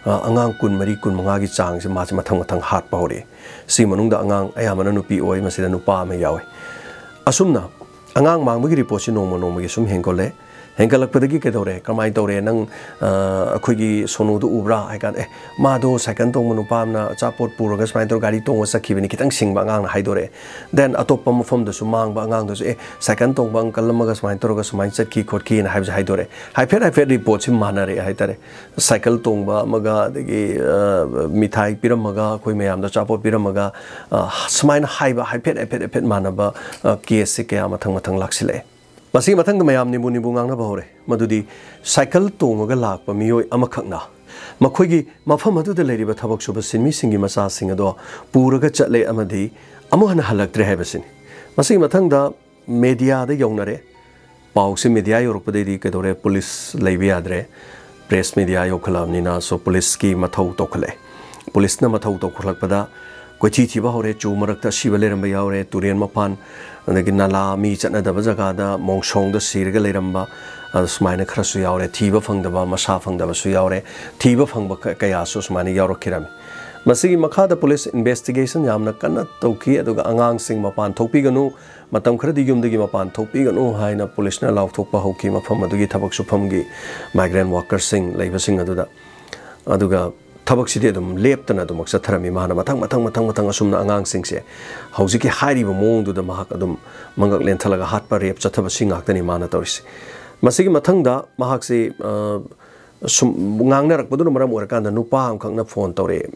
ꯑ, ꯑꯉꯥꯡ ꯀꯨꯟꯃꯔꯤ, ꯀꯨꯟꯃꯉꯥꯒꯤ ꯆꯥꯡꯁꯦ ꯃꯥꯁꯦ ꯃꯊꯪ ꯃꯊꯪ ꯍꯥꯠꯄ ꯍꯧꯔꯛꯑꯦ꯫ ꯁꯤꯒꯤ ꯃꯅꯨꯡꯗ ꯑꯉꯥꯡ ꯑꯌꯥꯝꯕꯅ ꯅꯨꯄꯤ ꯑꯣꯏ, ꯃꯁꯤꯗ ꯅꯨꯄꯥ ꯑꯃ ꯌꯥꯎꯋꯦ꯫ ꯑꯁꯨꯝꯅ ꯑꯉꯥꯡ ꯃꯥꯡꯕꯒꯤ ꯔꯤꯄꯣꯔꯠꯁꯤ ꯅꯣꯡꯃ ꯅꯣꯡꯃꯒꯤ ꯁꯨꯝ ꯍꯦꯟꯒꯠꯂꯦ꯫ ꯍꯦꯟꯒꯠꯂꯛꯄꯗꯒꯤ ꯀꯩꯗꯧꯔꯦ? ꯀꯃꯥꯏꯅ ꯇꯧꯔꯦ? ꯅꯪ, ꯑ, ꯑꯩꯈꯣꯏꯒꯤ ꯁꯣꯅꯨꯗꯨ ꯎꯕ꯭ꯔꯥ? ꯍꯥꯏ ꯀꯥꯟꯗ, "ꯑꯦ, ꯃꯥꯗꯣ ꯁꯥꯏꯀꯜ ꯇꯣꯡꯕ ꯅꯨꯄꯥ ꯑꯃꯅ ꯑꯆꯥꯄꯣꯠ ꯄꯨꯔꯒ ꯁꯨꯃꯥꯏꯅ ꯇꯧꯔꯒ ꯒꯥꯔꯤ ꯇꯣꯡꯉ ꯆꯠꯈꯤꯕꯅꯤ", ꯈꯤꯇꯪ ꯁꯤꯡꯕ ꯑꯉꯥꯡꯅ ꯍꯥꯏꯗꯣꯔꯛꯑꯦ꯫ Then ꯑꯇꯣꯞꯄ ꯃꯐꯝꯗꯁꯨ ꯃꯥꯡꯕ ꯑꯉꯥꯡꯗꯁꯨ, "ꯑꯦ, ꯁꯥꯏꯀꯜ ꯇꯣꯡꯕ ꯑꯪꯀꯜ ꯑꯃꯒ ꯁꯨꯃꯥꯏꯅ ꯇꯧꯔꯒ ꯁꯨꯃꯥꯏꯅ ꯆꯠꯈꯤ ꯈꯣꯠꯈꯤꯅ" ꯍꯥꯏꯕꯁꯦ ꯍꯥꯏꯗꯣꯔꯛꯑꯦ꯫ ꯍꯥꯏꯐꯦꯠ ꯍꯥꯏꯐꯦꯠ ꯔꯤꯄꯣꯔꯠꯁꯤ ꯃꯥꯟꯅꯔꯛꯑꯦ ꯍꯥꯏꯇꯥꯔꯦ꯫ ꯁꯥꯏꯀꯜ ꯇꯣꯡꯕ ꯑꯃꯒ, ꯑꯗꯒꯤ, ꯑ, ꯃꯤꯊꯥꯏ ꯄꯤꯔꯝꯃꯒ, ꯑꯩꯈꯣꯏ ꯃꯌꯥꯝꯗ ꯑꯆꯥꯄꯣꯠ ꯄꯤꯔꯝꯃꯒ, ꯑ, ꯁꯨꯃꯥꯏꯅ ꯍꯥꯏꯕ ꯍꯥꯏꯐꯦꯠ ꯍꯥꯏꯐꯦꯠ ꯍꯥꯏꯐꯦꯠ ꯃꯥꯟꯅꯕ, ꯑ, ꯀꯦꯁꯁꯦ ꯀꯌꯥ ꯃꯊꯪ ꯃꯊꯪ ꯂꯥꯛꯁꯤꯜꯂꯛꯑꯦ꯫ ꯃꯁꯤꯒꯤ ꯃꯊꯪꯗ ꯃꯌꯥꯝ ꯅꯤꯕꯨ ꯅꯤꯕꯨ ꯉꯥꯡꯅꯕ ꯍꯧꯔꯦ꯫ ꯃꯗꯨꯗꯤ ꯁꯥꯏꯀꯜ ꯇꯣꯡꯉꯒ ꯂꯥꯛꯄ ꯃꯤꯑꯣꯏ ꯑꯃꯈꯛꯅ ꯃꯈꯣꯏꯒꯤ ꯃꯐꯝ ꯑꯗꯨꯗ ꯂꯩꯔꯤꯕ ꯊꯕꯛ ꯁꯨꯕ ꯁꯤꯟꯃꯤꯁꯤꯡꯒꯤ ꯃꯆꯥꯁꯤꯡ ꯑꯗꯣ ꯄꯨꯔꯒ ꯆꯠꯂꯦ ꯑꯃꯗꯤ ꯑꯃꯨꯛ ꯍꯟꯅ ꯍꯜꯂꯛꯇ꯭ꯔꯦ ꯍꯥꯏꯕꯁꯤꯅꯤ꯫ ꯃꯁꯤꯒꯤ ꯃꯊꯪꯗ ꯃꯦꯗꯤꯌꯥꯗ ꯌꯧꯅꯔꯦ꯫ ꯄꯥꯎꯁꯤ ꯃꯦꯗꯤꯌꯥ ꯌꯧꯔꯛꯄꯗꯩꯗꯤ ꯀꯩꯗꯧꯔꯦ, ꯄꯨꯂꯤꯁ ꯂꯩꯕ ꯌꯥꯗ꯭ꯔꯦ, ꯄ꯭ꯔꯦꯁ ꯃꯦꯗꯤꯌꯥ ꯌꯧꯈꯠꯂꯛꯑꯕꯅꯤꯅ꯫ ꯁꯣ ꯄꯨꯂꯤꯁꯀꯤ ꯃꯊꯧ ꯇꯧꯈꯠꯂꯛꯑꯦ꯫ ꯄꯨꯂꯤꯁꯅ ꯃꯊꯧ ꯇꯧꯈꯠꯂꯛꯄꯗ ꯀꯣꯏꯊꯤ ꯊꯤꯕ ꯍꯧꯔꯦ꯫ ꯆꯨ ꯃꯔꯛꯇ ꯑꯁꯤꯕ ꯂꯩꯔꯝꯕ ꯌꯥꯎꯔꯦ, ꯇꯨꯔꯦꯟ ꯃꯄꯥꯟ, ꯑꯗꯒꯤ ꯅꯂꯥ, ꯃꯤ ꯆꯠꯅꯗꯕ ꯖꯒꯥꯗ ꯃꯣꯡꯁꯣꯡꯗ ꯁꯤꯔꯒ ꯂꯩꯔꯝꯕ, ꯑ, ꯁꯨꯃꯥꯏꯅ ꯈꯔꯁꯨ ꯌꯥꯎꯔꯦ꯫ ꯊꯤꯕ ꯐꯪꯗꯕ, ꯃꯁꯥ ꯐꯪꯗꯕꯁꯨ ꯌꯥꯎꯔꯦ꯫ ꯊꯤꯕ ꯐꯪꯕ ꯀ-, ꯀꯌꯥꯁꯨ ꯁꯨꯃꯥꯏꯅ ꯌꯥꯎꯔꯛꯈꯤꯔꯝꯃꯤ꯫ ꯃꯁꯤꯒꯤ ꯃꯈꯥꯗ ꯄꯨꯂꯤꯁ ꯏꯟꯚꯦꯁꯇꯤꯒꯦꯁꯟ ꯌꯥꯝꯅ ꯀꯟꯅ ꯇꯧꯈꯤ꯫ ꯑꯗꯨꯒ ꯑꯉꯥꯡꯁꯤꯡ ꯃꯄꯥꯟ ꯊꯣꯛꯄꯤꯒꯅꯨ, ꯃꯇꯝ ꯈꯔꯗꯤ ꯌꯨꯝꯗꯒꯤ ꯃꯄꯥꯟ ꯊꯣꯛꯄꯤꯒꯅꯨ ꯍꯥꯏꯅ ꯄꯨꯂꯤꯁꯅ ꯂꯥꯎꯊꯣꯛꯄ ꯍꯧꯈꯤ, ꯃꯐꯝ ꯑꯗꯨꯒꯤ ꯊꯕꯛ ꯁꯨꯐꯝꯒꯤ ꯃꯥꯏꯒ꯭ꯔꯦꯟ ꯋꯥꯀꯔꯁꯤꯡ ꯂꯩꯕꯁꯤꯡ ꯑꯗꯨꯗ꯫ ꯑꯗꯨꯒ ꯊꯕꯛꯁꯤꯗꯤ ꯑꯗꯨꯝ ꯂꯦꯞꯇꯅ ꯑꯗꯨꯃꯛ ꯆꯠꯊꯔꯝꯃꯤ꯫ ꯃꯥꯅ ꯃꯊꯪ, ꯃꯊꯪ, ꯃꯊꯪ, ꯃꯊꯪ ꯑꯁꯨꯝꯅ ꯑꯉꯥꯡꯁꯤꯡꯁꯦ ꯍꯧꯖꯤꯛꯀꯤ ꯍꯥꯏꯔꯤꯕ ꯃꯑꯣꯡꯗꯨꯗ ꯃꯍꯥꯛ ꯑꯗꯨꯝ ꯃꯉꯛ ꯂꯦꯟꯊꯠꯂꯒ ꯍꯥꯠꯄ, ꯔꯦꯞ ꯆꯠꯊꯕ, ꯁꯤ ꯉꯥꯛꯇꯅꯤ ꯃꯥꯅ ꯇꯧꯔꯤꯁꯦ꯫ ꯃꯁꯤꯒꯤ ꯃꯊꯪꯗ ꯃꯍꯥꯛꯁꯤ, ꯑ, ꯁꯨꯝ ꯉꯥꯡꯅꯔꯛꯄꯗꯨꯅ ꯃꯔꯝ ꯑꯣꯏꯔꯀꯥꯟꯗ ꯅꯨꯄꯥ ꯑꯃꯈꯛꯅ ꯐꯣꯟ ꯇꯧꯔꯛꯑꯦ꯫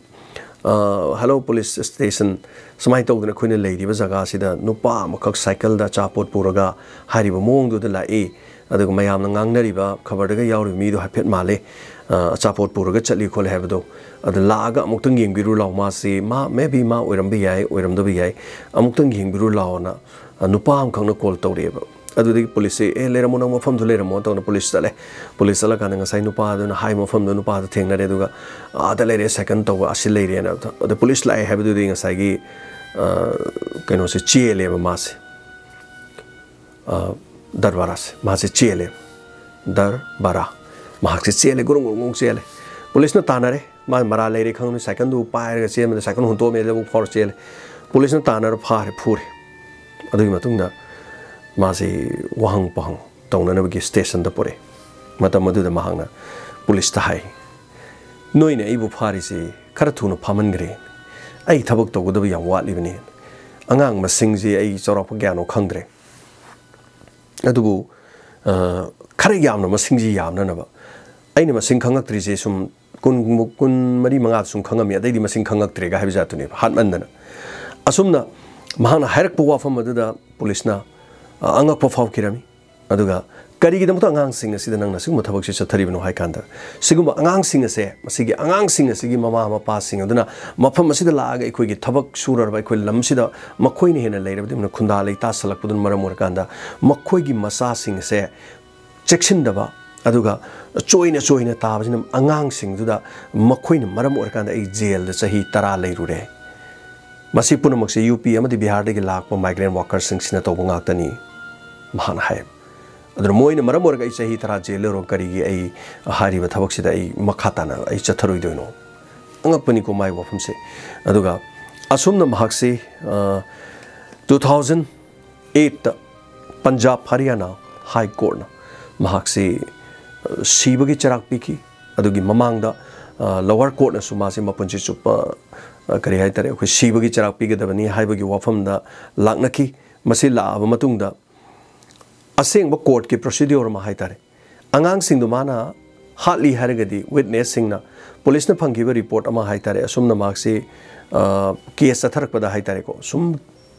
"ꯑ, ꯍꯜꯂꯣ, ꯄꯨꯂꯤꯁ ꯁ꯭ꯇꯦꯁꯟ, ꯁꯨꯃꯥꯏꯅ ꯇꯧꯗꯅ ꯑꯩꯈꯣꯏꯅ ꯂꯩꯔꯤꯕ ꯖꯒꯥꯁꯤꯗ ꯅꯨꯄꯥ ꯑꯃꯈꯛ ꯁꯥꯏꯀꯜꯗ ꯑꯆꯥꯄꯣꯠ ꯄꯨꯔꯒ ꯍꯥꯏꯔꯤꯕ ꯃꯑꯣꯡꯗꯨꯗ ꯂꯥꯛꯏ꯫ ꯑꯗꯨꯒ ꯃꯌꯥꯝꯅ ꯉꯥꯡꯅꯔꯤꯕ, ꯈꯕꯔꯗꯒ ꯌꯥꯎꯔꯤꯕ ꯃꯤꯗꯣ ꯍꯥꯏꯐꯦꯠ ꯃꯥꯜꯂꯦ꯫ ꯑ, ꯑꯆꯥꯄꯣꯠ ꯄꯨꯔꯒ ꯆꯠꯂꯤ ꯈꯣꯠꯂꯤ ꯍꯥꯏꯕꯗꯣ꯫ ꯑꯗ ꯂꯥꯛꯑꯒ ꯑꯃꯨꯛꯇꯪ ꯌꯦꯡꯕꯤꯔꯨ ꯂꯥꯎ, ꯃꯥꯁꯤ, ꯃꯥ, maybe ꯃꯥ ꯑꯣꯏꯔꯝꯕ ꯌꯥꯏ, ꯑꯣꯏꯔꯝꯗꯕ ꯌꯥꯏ, ꯑꯃꯨꯛꯇꯪ ꯌꯦꯡꯕꯤꯔꯨ ꯂꯥꯎꯅ", ꯑ, ꯅꯨꯄꯥ ꯑꯃꯈꯛꯅ ꯀꯣꯜ ꯇꯧꯔꯛꯑꯦꯕ꯫ ꯑꯗꯨꯗꯒꯤ ꯄꯨꯂꯤꯁꯁꯦ, "ꯑꯦ, ꯂꯩꯔꯝꯃꯣ, ꯅꯪ ꯃꯐꯝꯗꯨ ꯂꯩꯔꯝꯃꯣ" ꯇꯧꯅ ꯄꯨꯂꯤꯁ ꯆꯠꯂꯦ꯫ ꯄꯨꯂꯤꯁ ꯆꯠꯂꯀꯥꯟꯗ ꯉꯁꯥꯏ ꯅꯨꯄꯥꯗꯨꯅ ꯍꯥꯏ ꯃꯐꯝꯗꯨ ꯅꯨꯄꯥꯗꯨ ꯊꯦꯡꯅꯔꯦ, ꯑꯗꯨꯒ "ꯑꯥꯗ ꯂꯩꯔꯦ, ꯁꯥꯏꯀꯜ ꯇꯧꯕ ꯑꯁꯤ ꯂꯩꯔꯦꯅ"꯫ ꯑꯗ ꯄꯨꯂꯤꯁ ꯂꯥꯛꯑꯦ ꯍꯥꯏꯕꯗꯨꯗꯤ ꯉꯁꯥꯏꯒꯤ, ꯑ, ꯀꯩꯅꯣꯁꯦ ꯆꯦꯜꯂꯦꯕ ꯃꯥꯁꯦ꯫ ꯑ, ꯗꯔꯕꯥꯔꯥꯁꯦ, ꯃꯥꯁꯦ ꯆꯦꯜꯂꯦ꯫ ꯗꯔꯕꯥꯔꯥ꯫ ꯃꯍꯥꯛꯁꯦ ꯆꯦꯜꯂꯦ, ꯒꯨꯔꯨꯡ ꯒꯨꯔꯨꯡ ꯒꯨꯔꯨꯡ ꯆꯦꯜꯂꯦ꯫ ꯄꯨꯂꯤꯁꯅ ꯇꯥꯟꯅꯔꯦ꯫ ꯃꯥ ꯃꯔꯥꯜ ꯂꯩꯔꯦ ꯈꯪꯕꯅꯤ, ꯁꯥꯏꯀꯜꯗꯨ ꯄꯥꯏꯔꯒ ꯆꯦꯟꯕꯗ ꯁꯥꯏꯀꯜ ꯍꯨꯟꯇꯣꯛꯑꯝꯃꯦ, ꯂꯧꯕꯨꯛ ꯐꯥꯎꯔ ꯆꯦꯜꯂꯦ꯫ ꯄꯨꯂꯤꯁꯅ ꯇꯥꯟꯅꯔ ꯐꯥꯔꯦ, ꯐꯨꯔꯦ꯫ ꯑꯗꯨꯒꯤ ꯃꯇꯨꯡꯗ ꯃꯥꯁꯤ ꯋꯥꯍꯪ ꯄꯥꯎꯍꯪ ꯇꯧꯅꯅꯕꯒꯤ ꯁ꯭ꯇꯦꯁꯟꯗ ꯄꯨꯔꯛꯑꯦ꯫ ꯃꯇꯝ ꯑꯗꯨꯗ ꯃꯍꯥꯛꯅ ꯄꯨꯂꯤꯁꯇ ꯍꯥꯏ, "ꯅꯣꯏꯅ ꯑꯩꯕꯨ ꯐꯥꯔꯤꯁꯤ ꯈꯔ ꯊꯨꯅ ꯐꯥꯃꯟꯈ꯭ꯔꯦ꯫ ꯑꯩ ꯊꯕꯛ ꯇꯧꯒꯗꯕ ꯌꯥꯝ ꯋꯥꯠꯂꯤꯕꯅꯤ꯫ ꯑꯉꯥꯡ ꯃꯁꯤꯡꯁꯤ ꯑꯩ ꯆꯥꯎꯔꯥꯛꯄ ꯀꯌꯥꯅꯣ ꯈꯪꯗ꯭ꯔꯦ꯫ ꯑꯗꯨꯕꯨ, ꯑ, ꯈꯔ ꯌꯥꯝꯅ ꯃꯁꯤꯡꯁꯤ ꯌꯥꯝꯅꯅꯕ꯫ ꯑꯩꯅ ꯃꯁꯤꯡ ꯈꯪꯉꯛꯇ꯭ꯔꯤꯁꯦ ꯁꯨꯝ ꯀꯨꯟ, ꯀꯨꯟ ꯃꯔꯤ ꯃꯉꯥ ꯁꯨꯝ ꯈꯪꯉꯝꯃꯤ, ꯑꯇꯩꯗꯤ ꯃꯁꯤꯡ ꯈꯪꯉꯛꯇ꯭ꯔꯦꯒ" ꯍꯥꯏꯕ ꯖꯥꯠꯇꯨꯅꯦꯕ, ꯍꯥꯠꯃꯟꯗꯅ꯫ ꯑꯁꯨꯝꯅ ꯃꯍꯥꯛꯅ ꯍꯥꯏꯔꯛꯄ ꯋꯥꯐꯝ ꯑꯗꯨꯗ ꯄꯨꯂꯤꯁꯅ, ꯑ, ꯑꯉꯛꯄ ꯐꯥꯎꯈꯤꯔꯝꯃꯤ꯫ ꯑꯗꯨꯒ ꯀꯔꯤꯒꯤꯗꯃꯛꯇ ꯑꯉꯥꯡꯁꯤꯡ ꯑꯁꯤꯗ ꯅꯪꯅ ꯁꯤꯒꯨꯝꯕ ꯊꯕꯛꯁꯤ ꯆꯠꯊꯔꯤꯕꯅꯣ ꯍꯥꯏ ꯀꯥꯟꯗ, ꯁꯤꯒꯨꯝꯕ ꯑꯉꯥꯡꯁꯤꯡ ꯑꯁꯦ, ꯃꯁꯤꯒꯤ ꯑꯉꯥꯡꯁꯤꯡ ꯑꯁꯤꯒꯤ ꯃꯃꯥ ꯃꯄꯥꯁꯤꯡ ꯑꯗꯨꯅ ꯃꯐꯝ ꯑꯁꯤꯗ ꯂꯥꯛꯑꯒ ꯑꯩꯈꯣꯏꯒꯤ ꯊꯕꯛ ꯁꯨꯔꯔꯕ ꯑꯩꯈꯣꯏ ꯂꯝꯁꯤꯗ ꯃꯈꯣꯏꯅ ꯍꯦꯟꯅ ꯂꯩꯔꯕꯗꯤ ꯈꯨꯟꯗꯥ ꯂꯩꯇꯥ ꯁꯜꯂꯛꯄꯗꯨꯅ ꯃꯔꯝ ꯑꯣꯏꯔꯀꯥꯟꯗ ꯃꯈꯣꯏꯒꯤ ꯃꯆꯥꯁꯤꯡ ꯑꯁꯦ ꯆꯦꯛꯁꯤꯟꯗꯕ, ꯑꯗꯨꯒ ꯆꯣꯏꯅ ꯆꯣꯏꯅ ꯇꯥꯕꯁꯤꯅ ꯑꯉꯥꯡꯁꯤꯡꯗꯨꯗ ꯃꯈꯣꯏꯅ ꯃꯔꯝ ꯑꯣꯏꯔꯀꯥꯟꯗ ꯑꯩ ꯖꯦꯜꯗ ꯆꯍꯤ ꯇꯔꯥ ꯂꯩꯔꯨꯔꯦ꯫ ꯃꯁꯤ ꯄꯨꯝꯅꯃꯛꯁꯦ ꯌꯨ ꯄꯤ ꯑꯃꯗꯤ ꯕꯤꯍꯥꯔꯗꯒꯤ ꯂꯥꯛꯄ migrant workerꯁꯤꯡꯁꯤꯅ ꯇꯧꯕ ꯉꯥꯛꯇꯅꯤ, ꯃꯍꯥꯛꯅ ꯍꯥꯏ꯫ ꯑꯗꯨꯅ ꯃꯣꯏꯅ ꯃꯔꯝ ꯑꯣꯏꯔꯒ ꯑꯩ ꯆꯍꯤ ꯇꯔꯥ ꯖꯦꯜ ꯂꯩꯔꯣ, ꯀꯔꯤꯒꯤ ꯑꯩ ꯍꯥꯏꯔꯤꯕ ꯊꯕꯛꯁꯤꯗ ꯑꯩ ꯃꯈꯥ ꯇꯥꯅ ꯑꯩ ꯆꯠꯊꯔꯣꯏꯗꯣꯏꯅꯣ? ꯑꯉꯛꯄꯅꯤꯀꯣ ꯃꯥꯒꯤ ꯋꯥꯐꯝꯁꯦ꯫ ꯑꯗꯨꯒ ꯑꯁꯨꯝꯅ ꯃꯍꯥꯛꯁꯤ, ꯑ, two thousand eight ꯇ ꯄꯟꯖꯥꯕ ꯍꯔꯤꯌꯥꯅꯥ ꯍꯥꯏ ꯀꯣꯔꯠꯅ ꯃꯍꯥꯛꯁꯤ, ꯑ, ꯁꯤꯕꯒꯤ ꯆꯩꯔꯥꯛ ꯄꯤꯈꯤ꯫ ꯑꯗꯨꯒꯤ ꯃꯃꯥꯡꯗ, ꯑ, ꯂꯣꯋꯔ ꯀꯣꯔꯠꯅꯁꯨ ꯃꯥꯁꯤ ꯃꯄꯨꯟꯁꯤ ꯆꯨꯞꯄ, ꯑ, ꯀꯔꯤ ꯍꯥꯏꯇꯥꯔꯦ, ꯑꯩꯈꯣꯏ ꯁꯤꯕꯒꯤ ꯆꯩꯔꯥꯛ ꯄꯤꯒꯗꯕꯅꯤ ꯍꯥꯏꯕꯒꯤ ꯋꯥꯐꯝꯗ ꯂꯥꯛꯅꯈꯤ꯫ ꯃꯁꯤ ꯂꯥꯛꯑꯕ ꯃꯇꯨꯡꯗ ꯑꯁꯦꯡꯕ ꯀꯣꯔꯠꯀꯤ ꯄ꯭ꯔꯣꯁꯤꯗ꯭ꯌꯣꯔ ꯑꯃ ꯍꯥꯏꯇꯥꯔꯦ, ꯑꯉꯥꯡꯁꯤꯡꯗꯨ ꯃꯥꯅ ꯍꯥꯠꯂꯤ ꯍꯥꯏꯔꯒꯗꯤ ꯋꯤꯠꯅꯦꯁꯁꯤꯡꯅ, ꯄꯨꯂꯤꯁꯅ ꯐꯪꯈꯤꯕ ꯔꯤꯄꯣꯔꯠ ꯑꯃ ꯍꯥꯏꯇꯥꯔꯦ, ꯑꯁꯨꯝꯅ ꯃꯍꯥꯛꯁꯤ, ꯑ, ꯀꯦꯁ ꯆꯠꯊꯔꯛꯄꯗ ꯍꯥꯏꯇꯥꯔꯦꯀꯣ, ꯁꯨꯝ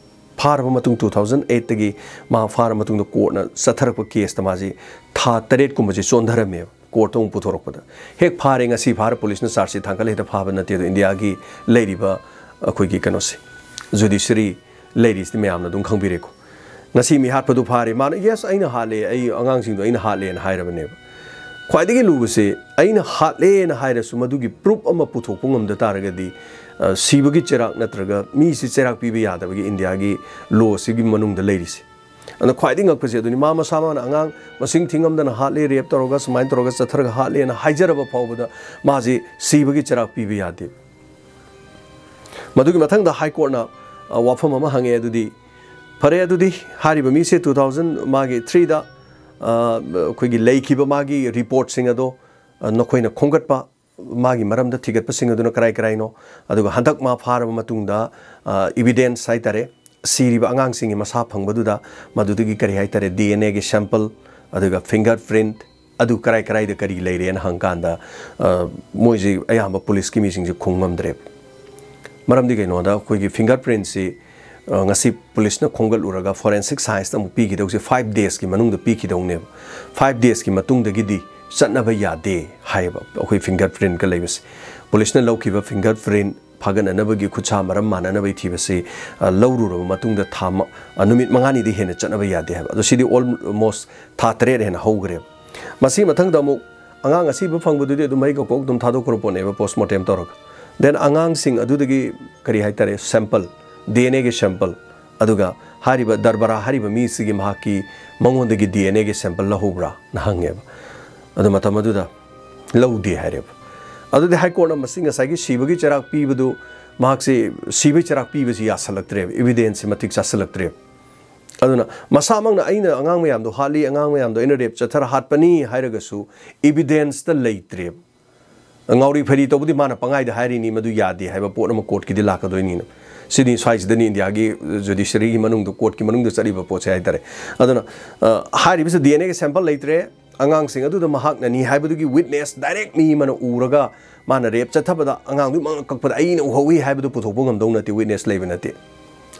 ꯐꯥꯔꯕ ꯃꯇꯨꯡ, two thousand eight ꯇꯒꯤ ꯃꯥ ꯐꯥꯔꯕ ꯃꯇꯨꯡꯗ ꯀꯣꯔꯠꯅ ꯆꯠꯊꯔꯛꯄ ꯀꯦꯁꯇ ꯃꯥꯁꯤ ꯊꯥ ꯇꯔꯦꯠꯀꯨꯝꯕꯁꯤ ꯆꯣꯟꯊꯔꯝꯃꯦꯕ꯫ ꯀꯣꯔꯠꯇ ꯑꯃꯨꯛ ꯄꯨꯊꯣꯔꯛꯄꯗ, ꯍꯦꯛ ꯐꯥꯔꯦ, ꯉꯁꯤ ꯐꯥꯔ ꯄꯨꯂꯤꯁꯅ ꯆꯥꯔꯖꯁꯤꯠ ꯊꯥꯡꯒꯠꯂ ꯍꯦꯛꯇ ꯐꯥꯕ ꯅꯠꯇꯦ꯫ ꯑꯗꯣ ꯏꯟꯗꯤꯌꯥꯒꯤ ꯂꯩꯔꯤꯕ ꯑꯩꯈꯣꯏꯒꯤ ꯀꯩꯅꯣꯁꯦ, ꯖꯨꯗꯤꯁꯔꯤ ꯂꯩꯔꯤꯁꯤꯗꯤ ꯃꯌꯥꯝꯅ ꯑꯗꯨꯝ ꯈꯪꯕꯤꯔꯦꯀꯣ꯫ ꯉꯁꯤ ꯃꯤ ꯍꯥꯠꯄꯗꯨ ꯐꯥꯔꯦ, ꯃꯥꯅ, "Yes, ꯑꯩꯅ ꯍꯥꯠꯂꯦ, ꯑꯩ ꯑꯉꯥꯡꯁꯤꯡꯗꯣ ꯑꯩꯅ ꯍꯥꯠꯂꯦꯅ" ꯍꯥꯏꯔꯕꯅꯦꯕ꯫ ꯈ꯭ꯋꯥꯏꯗꯒꯤ ꯂꯨꯕꯁꯦ, ꯑꯩꯅ ꯍꯥꯠꯂꯦꯅ ꯍꯥꯏꯔꯁꯨ ꯃꯗꯨꯒꯤ ꯄ꯭ꯔꯨꯐ ꯑꯃ ꯄꯨꯊꯣꯛꯄ ꯉꯝꯗ ꯇꯥꯔꯒꯗꯤ, ꯑ, ꯁꯤꯕꯒꯤ ꯆꯩꯔꯥꯛ ꯅꯠꯇ꯭ꯔꯒ ꯃꯤꯁꯤ ꯆꯩꯔꯥꯛ ꯄꯤꯕ ꯌꯥꯗꯕꯒꯤ ꯏꯟꯗꯤꯌꯥꯒꯤ ꯂꯣꯁꯤꯒꯤ ꯃꯅꯨꯡꯗ ꯂꯩꯔꯤꯁꯦ꯫ ꯑꯗꯨꯅ ꯈ꯭ꯋꯥꯏꯗꯒꯤ ꯉꯛꯄꯁꯦ ꯑꯗꯨꯅꯤ, ꯃꯥ ꯃꯁꯥꯃꯛꯅ ꯑꯉꯥꯡ ꯃꯁꯤꯡ ꯊꯤꯉꯝꯗꯅ ꯍꯥꯠꯂꯦ, ꯔꯦꯞ ꯇꯧꯔꯒ, ꯁꯨꯃꯥꯏꯅ ꯇꯧꯔꯒ ꯆꯠꯊꯔꯒ ꯍꯥꯠꯂꯦꯅ ꯍꯥꯏꯖꯔꯕ ꯐꯥꯎꯕꯗ ꯃꯥꯁꯤ ꯁꯤꯕꯒꯤ ꯆꯩꯔꯥꯛ ꯄꯤꯕ ꯌꯥꯗꯦ꯫ ꯃꯗꯨꯒꯤ ꯃꯊꯪꯗ ꯍꯥꯏ ꯀꯣꯔꯠꯅ, ꯑ, ꯋꯥꯐꯝ ꯑꯃ ꯍꯪꯉꯦ, ꯑꯗꯨꯗꯤ, "ꯐꯔꯦ, ꯑꯗꯨꯗꯤ ꯍꯥꯏꯔꯤꯕ ꯃꯤꯁꯦ two thousand ꯃꯥꯒꯤ three ꯗ, ꯑ, ꯑꯩꯈꯣꯏꯒꯤ ꯂꯩꯈꯤꯕ ꯃꯥꯒꯤ ꯔꯤꯄꯣꯔꯠꯁꯤꯡ ꯑꯗꯣ, ꯑ, ꯅꯈꯣꯏꯅ ꯈꯣꯝꯒꯠꯄ, ꯃꯥꯒꯤ ꯃꯔꯝꯗ ꯊꯤꯒꯠꯄꯁꯤꯡ ꯑꯗꯨꯅ ꯀꯔꯥꯏ ꯀꯔꯥꯏꯅꯣ? ꯑꯗꯨꯒ ꯍꯟꯗꯛ ꯃꯥ ꯐꯥꯔꯕ ꯃꯇꯨꯡꯗ, ꯑ, ꯏꯕꯤꯗꯦꯟꯁ ꯍꯥꯏꯇꯥꯔꯦ, ꯁꯤꯔꯤꯕ ꯑꯉꯥꯡꯁꯤꯡꯒꯤ ꯃꯁꯥ ꯐꯪꯕꯗꯨꯗ ꯃꯗꯨꯗꯒꯤ ꯀꯔꯤ ꯍꯥꯏꯇꯥꯔꯦ, ꯗꯤ ꯑꯦꯟ ꯑꯦꯒꯤ ꯁꯦꯝꯄꯜ, ꯑꯗꯨꯒ ꯐꯤꯡꯒꯔ ꯄ꯭ꯔꯤꯟꯠ, ꯑꯗꯨ ꯀꯔꯥꯏ ꯀꯔꯥꯏꯗ ꯀꯔꯤ ꯂꯩꯔꯦꯅ ꯍꯪꯀꯥꯟꯗ, ꯑ, ꯃꯣꯏꯁꯤ ꯑꯌꯥꯝꯕ ꯄꯨꯂꯤꯁꯀꯤ ꯃꯤꯁꯤꯡꯁꯦ ꯈꯨꯝ ꯉꯝꯗ꯭ꯔꯦꯕ꯫ ꯃꯔꯝꯗꯤ ꯀꯩꯅꯣꯗ, ꯑꯩꯈꯣꯏꯒꯤ ꯐꯤꯡꯒꯔ ꯄ꯭ꯔꯤꯟꯠꯁꯤ, ꯑ, ꯉꯁꯤ ꯄꯨꯂꯤꯁꯅ ꯈꯣꯝꯒꯠꯂꯨꯔꯒ ꯐꯣꯔꯦꯟꯁꯤꯛ ꯁꯥꯏꯟꯁꯇ ꯑꯃꯨꯛ ꯄꯤꯈꯤꯗꯧꯁꯦ ꯐꯥꯏꯚ ꯗꯦꯖꯀꯤ ꯃꯅꯨꯡꯗ ꯄꯤꯈꯤꯗꯧꯅꯦꯕ꯫ ꯐꯥꯏꯚ ꯗꯦꯖꯀꯤ ꯃꯇꯨꯡꯗꯒꯤꯗꯤ ꯆꯠꯅꯕ ꯌꯥꯗꯦ ꯍꯥꯏꯌꯦꯕ, ꯑꯩꯈꯣꯏ ꯐꯤꯡꯒꯔ ꯄ꯭ꯔꯤꯟꯠꯀ ꯂꯩꯕꯁꯦ꯫ ꯄꯨꯂꯤꯁꯅ ꯂꯧꯈꯤꯕ ꯐꯤꯡꯒꯔ ꯄ꯭ꯔꯤꯟꯠ ꯐꯥꯒꯠꯅꯅꯕꯒꯤ ꯈꯨꯠꯁꯥ ꯃꯔꯝ ꯃꯥꯟꯅꯅꯕꯒꯤ ꯊꯤꯕꯁꯤ, ꯑ, ꯂꯧꯔꯨꯔꯕ ꯃꯇꯨꯡꯗ ꯊꯥ ꯃ-, ꯑ, ꯅꯨꯃꯤꯠ ꯃꯉꯥꯅꯤꯗꯤ ꯍꯦꯟꯅ ꯆꯠꯅꯕ ꯌꯥꯗꯦ ꯍꯥꯏꯕ꯫ ꯑꯗꯣ ꯁꯤꯗꯤ almost ꯊꯥ ꯇꯔꯦꯠ ꯍꯦꯟꯅ ꯍꯧꯈ꯭ꯔꯦꯕ꯫ ꯃꯁꯤ ꯃꯊꯪꯗ ꯑꯃꯨꯛ ꯑꯉꯥꯡ ꯑꯁꯤꯕ ꯐꯪꯕꯗꯨꯗꯤ ꯑꯗꯨꯝ ꯃꯩ ꯀꯣꯛ ꯑꯗꯨꯝ ꯊꯥꯗꯣꯛꯈ꯭ꯔ ꯄꯣꯠꯅꯦꯕ, ꯄꯣꯁꯃꯣꯔꯇꯦꯝ ꯇꯧꯔꯒ꯫ ꯗꯦꯟ ꯑꯉꯥꯡꯁꯤꯡ ꯑꯗꯨꯗꯒꯤ ꯀꯔꯤ ꯍꯥꯏꯇꯥꯔꯦ, ꯁꯦꯝꯄꯜ, ꯗꯤ ꯑꯦꯟ ꯑꯦꯒꯤ ꯁꯦꯝꯄꯜ, ꯑꯗꯨꯒ ꯍꯥꯏꯔꯤꯕ ꯗꯔꯕꯥꯔꯥ ꯍꯥꯏꯔꯤꯕ ꯃꯤꯁꯤꯒꯤ ꯃꯍꯥꯛꯀꯤ ꯃꯉꯣꯟꯗꯒꯤ ꯗꯤ ꯑꯦꯟ ꯑꯦꯒꯤ ꯁꯦꯝꯄꯜ ꯂꯧꯍꯧꯕ꯭ꯔꯥꯅ ꯍꯪꯉꯦꯕ꯫ ꯑꯗꯨ ꯃꯇꯝ ꯑꯗꯨꯗ ꯂꯧꯗꯦ ꯍꯥꯏꯔꯦꯕ꯫ ꯑꯗꯨꯗꯤ ꯍꯥꯏ ꯀꯣꯔꯠꯅ ꯃꯁꯤ ꯉꯁꯥꯏꯒꯤ ꯁꯤꯕꯒꯤ ꯆꯩꯔꯥꯛ ꯄꯤꯕꯗꯨ, ꯃꯍꯥꯛꯁꯤ ꯁꯤꯕꯒꯤ ꯆꯩꯔꯥꯛ ꯄꯤꯕꯁꯤ ꯌꯥꯁꯜꯂꯛꯇ꯭ꯔꯦꯕ, ꯏꯕꯤꯗꯦꯟꯁꯁꯤ ꯃꯇꯤꯛ ꯆꯥꯁꯜꯂꯛꯇ꯭ꯔꯦꯕ꯫ ꯑꯗꯨꯅ ꯃꯁꯥꯃꯛꯅ ꯑꯩꯅ ꯑꯉꯥꯡ ꯃꯌꯥꯝꯗꯣ ꯍꯥꯠꯂꯤ, ꯑꯉꯥꯡ ꯃꯌꯥꯝꯗꯣ ꯑꯩꯅ ꯔꯦꯞ ꯆꯠꯊꯔ ꯍꯥꯠꯄꯅꯤ ꯍꯥꯏꯔꯒꯁꯨ ꯏꯕꯤꯗꯦꯟꯁꯇ ꯂꯩꯇ꯭ꯔꯦꯕ꯫ ꯉꯥꯎꯔꯤ ꯐꯩꯔꯤ ꯇꯧꯕꯗꯤ ꯃꯥꯅ ꯄꯪꯍꯥꯏꯗ ꯍꯥꯏꯔꯤꯅꯤ, ꯃꯗꯨ ꯌꯥꯗꯦ ꯍꯥꯏꯕ ꯄꯣꯠ ꯑꯃ ꯀꯣꯔꯠꯀꯤꯗꯤ ꯂꯥꯛꯀꯗꯣꯏꯅꯤꯅ꯫ ꯁꯤꯗꯤ ꯁ꯭ꯋꯥꯏꯁꯤꯗꯅꯤ ꯏꯟꯗꯤꯌꯥꯒꯤ ꯖꯨꯗꯤꯁꯔꯤꯒꯤ ꯃꯅꯨꯡꯗ, ꯀꯣꯔꯠꯀꯤ ꯃꯅꯨꯡꯗ ꯆꯠꯂꯤꯕ ꯄꯣꯠꯁꯦ ꯍꯥꯏꯇꯥꯔꯦ꯫ ꯑꯗꯨꯅ, ꯑ, ꯍꯥꯏꯔꯤꯕꯁꯤ ꯗꯤ ꯑꯦꯟ ꯑꯦꯒꯤ ꯁꯦꯝꯄꯜ ꯂꯩꯇ꯭ꯔꯦ, ꯑꯉꯥꯡꯁꯤꯡ ꯑꯗꯨꯗ ꯃꯍꯥꯛꯅꯅꯤ ꯍꯥꯏꯕꯗꯨꯒꯤ ꯋꯤꯠꯅꯦꯁ ꯗꯥꯏꯔꯦꯛ ꯃꯤ ꯑꯃꯅ ꯎꯔꯒ ꯃꯥꯅ ꯔꯦꯞ ꯆꯠꯊꯕꯗ ꯑꯉꯥꯡꯗꯨꯒꯤ ꯃꯉꯛ ꯀꯛꯄꯗ ꯑꯩꯅ ꯎꯍꯧꯏ ꯍꯥꯏꯕꯗꯨ ꯄꯨꯊꯣꯛꯄ ꯉꯝꯗꯧ ꯅꯠꯇꯦ, ꯋꯤꯠꯅꯦꯁ ꯂꯩꯕ ꯅꯠꯇꯦ꯫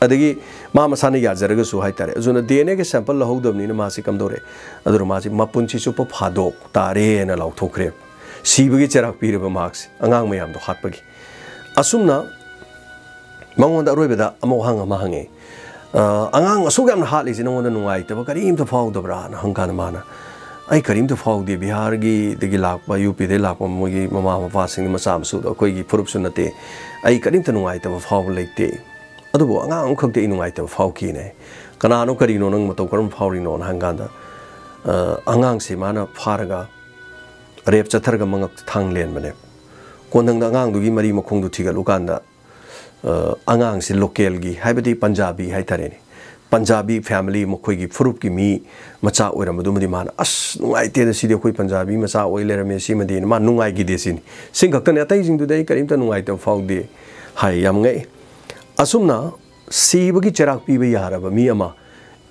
ꯑꯗꯒꯤ ꯃꯥ ꯃꯁꯥꯅ ꯌꯥꯖꯔꯒꯁꯨ ꯍꯥꯏꯇꯥꯔꯦ, ꯑꯗꯨꯅ ꯗꯤ ꯑꯦꯟ ꯑꯦꯒꯤ ꯁꯦꯝꯄꯜ ꯂꯧꯍꯧꯗꯕꯅꯤꯅ ꯃꯥꯁꯤ ꯀꯝꯗꯧꯔꯦ? ꯑꯗꯨꯅ ꯃꯥꯁꯤ ꯃꯄꯨꯟꯁꯤ ꯆꯨꯞꯄ ꯐꯥꯗꯣꯛ ꯇꯥꯔꯦꯅ ꯂꯥꯎꯊꯣꯛꯈ꯭ꯔꯦ꯫ ꯁꯤꯕꯒꯤ ꯆꯩꯔꯥꯛ ꯄꯤꯔꯕ ꯃꯍꯥꯛꯁꯦ ꯑꯉꯥꯡ ꯃꯌꯥꯝꯗꯣ ꯍꯥꯠꯄꯒꯤ꯫ ꯑꯁꯨꯝꯅ ꯃꯉꯣꯟꯗ ꯑꯔꯣꯏꯕꯗ ꯑꯃ ꯋꯥꯍꯪ ꯑꯃ ꯍꯪꯉꯦ, "ꯑ, ꯑꯉꯥꯡ ꯑꯁꯨꯛ ꯌꯥꯝꯅ ꯍꯥꯠꯂꯤꯁꯦ ꯅꯉꯣꯟꯗ ꯅꯨꯡꯉꯥꯏꯇꯕ ꯀꯔꯤꯝꯇ ꯐꯥꯎꯗꯕ꯭ꯔꯥꯅ?" ꯍꯪꯀꯥꯟꯗ ꯃꯥꯅ, "ꯑꯩ ꯀꯔꯤꯝꯇ ꯐꯥꯎꯗꯦ, ꯕꯤꯍꯥꯔꯒꯤ, ꯗꯒꯤ ꯂꯥꯛꯄ, ꯌꯨ ꯄꯤꯗꯒꯤ ꯂꯥꯛꯄ ꯃꯣꯏꯒꯤ ꯃꯃꯥ ꯃꯄꯥꯁꯤꯡ ꯃꯆꯥ ꯃꯁꯨꯗꯣ ꯑꯩꯈꯣꯏꯒꯤ ꯐꯨꯔꯨꯞꯁꯨ ꯅꯠꯇꯦ, ꯑꯩ ꯀꯔꯤꯝꯇ ꯅꯨꯡꯉꯥꯏꯇꯕ ꯐꯥꯎꯕ ꯂꯩꯇꯦ꯫ ꯑꯗꯨꯕꯨ ꯑꯉꯥꯡ ꯑꯃꯈꯛꯇꯤ ꯑꯩ ꯅꯨꯡꯉꯥꯏꯇꯕ ꯐꯥꯎꯈꯤꯅꯦ꯫ ꯀꯅꯥꯅꯣ, ꯀꯔꯤꯅꯣ, ꯅꯪ ꯃꯇꯧ ꯀꯔꯝ ꯐꯥꯎꯔꯤꯅꯣꯅ?" ꯍꯪꯀꯥꯟꯗ, ꯑ, ꯑꯉꯥꯡꯁꯤ ꯃꯥꯅ ꯐꯥꯔꯒ ꯔꯦꯞ ꯆꯠꯊꯔꯒ ꯃꯉꯛꯇ ꯊꯥꯡ ꯂꯦꯟꯕꯅꯦ꯫ ꯀꯣꯟꯊꯪꯗ ꯑꯉꯥꯡꯗꯨꯒꯤ ꯃꯔꯤ ꯃꯈꯣꯡꯗꯨ ꯊꯤꯒꯠꯂꯨꯀꯥꯟꯗ, ꯑ, ꯑꯉꯥꯡꯁꯤ ꯂꯣꯀꯦꯜꯒꯤ, ꯍꯥꯏꯕꯗꯤ ꯄꯟꯖꯥꯕꯤ ꯍꯥꯏꯇꯥꯔꯦꯅꯦ, ꯄꯟꯖꯥꯕꯤ ꯐꯦꯃꯤꯂꯤ, ꯃꯈꯣꯏꯒꯤ ꯐꯨꯔꯨꯞꯀꯤ ꯃꯤ ꯃꯆꯥ ꯑꯣꯏꯔꯝꯕꯗꯨꯃꯗꯤ ꯃꯥꯅ, "ꯑꯁ, ꯅꯨꯡꯉꯥꯏꯇꯦꯗ, ꯁꯤꯗꯤ ꯑꯩꯈꯣꯏ ꯄꯟꯖꯥꯕꯤ ꯃꯆꯥ ꯑꯣꯏ ꯂꯩꯔꯝꯃꯦ, ꯁꯤꯃꯗꯤꯅ", ꯃꯥ ꯅꯨꯡꯉꯥꯏꯈꯤꯗꯦ ꯁꯤꯅꯤ꯫ ꯁꯤ ꯈꯛꯇꯅꯤ, ꯑꯇꯩꯁꯤꯡꯗꯨꯗꯤ ꯑꯩ ꯀꯔꯤꯝꯇ ꯅꯨꯡꯉꯥꯏꯇꯕ ꯐꯥꯎꯗꯦ ꯍꯥꯏ꯫ ꯌꯥꯝ ꯉꯛꯏ꯫ ꯑꯁꯨꯝꯅ ꯁꯤꯕꯒꯤ ꯆꯩꯔꯥꯛ ꯄꯤꯕ ꯌꯥꯔꯕ ꯃꯤ ꯑꯃ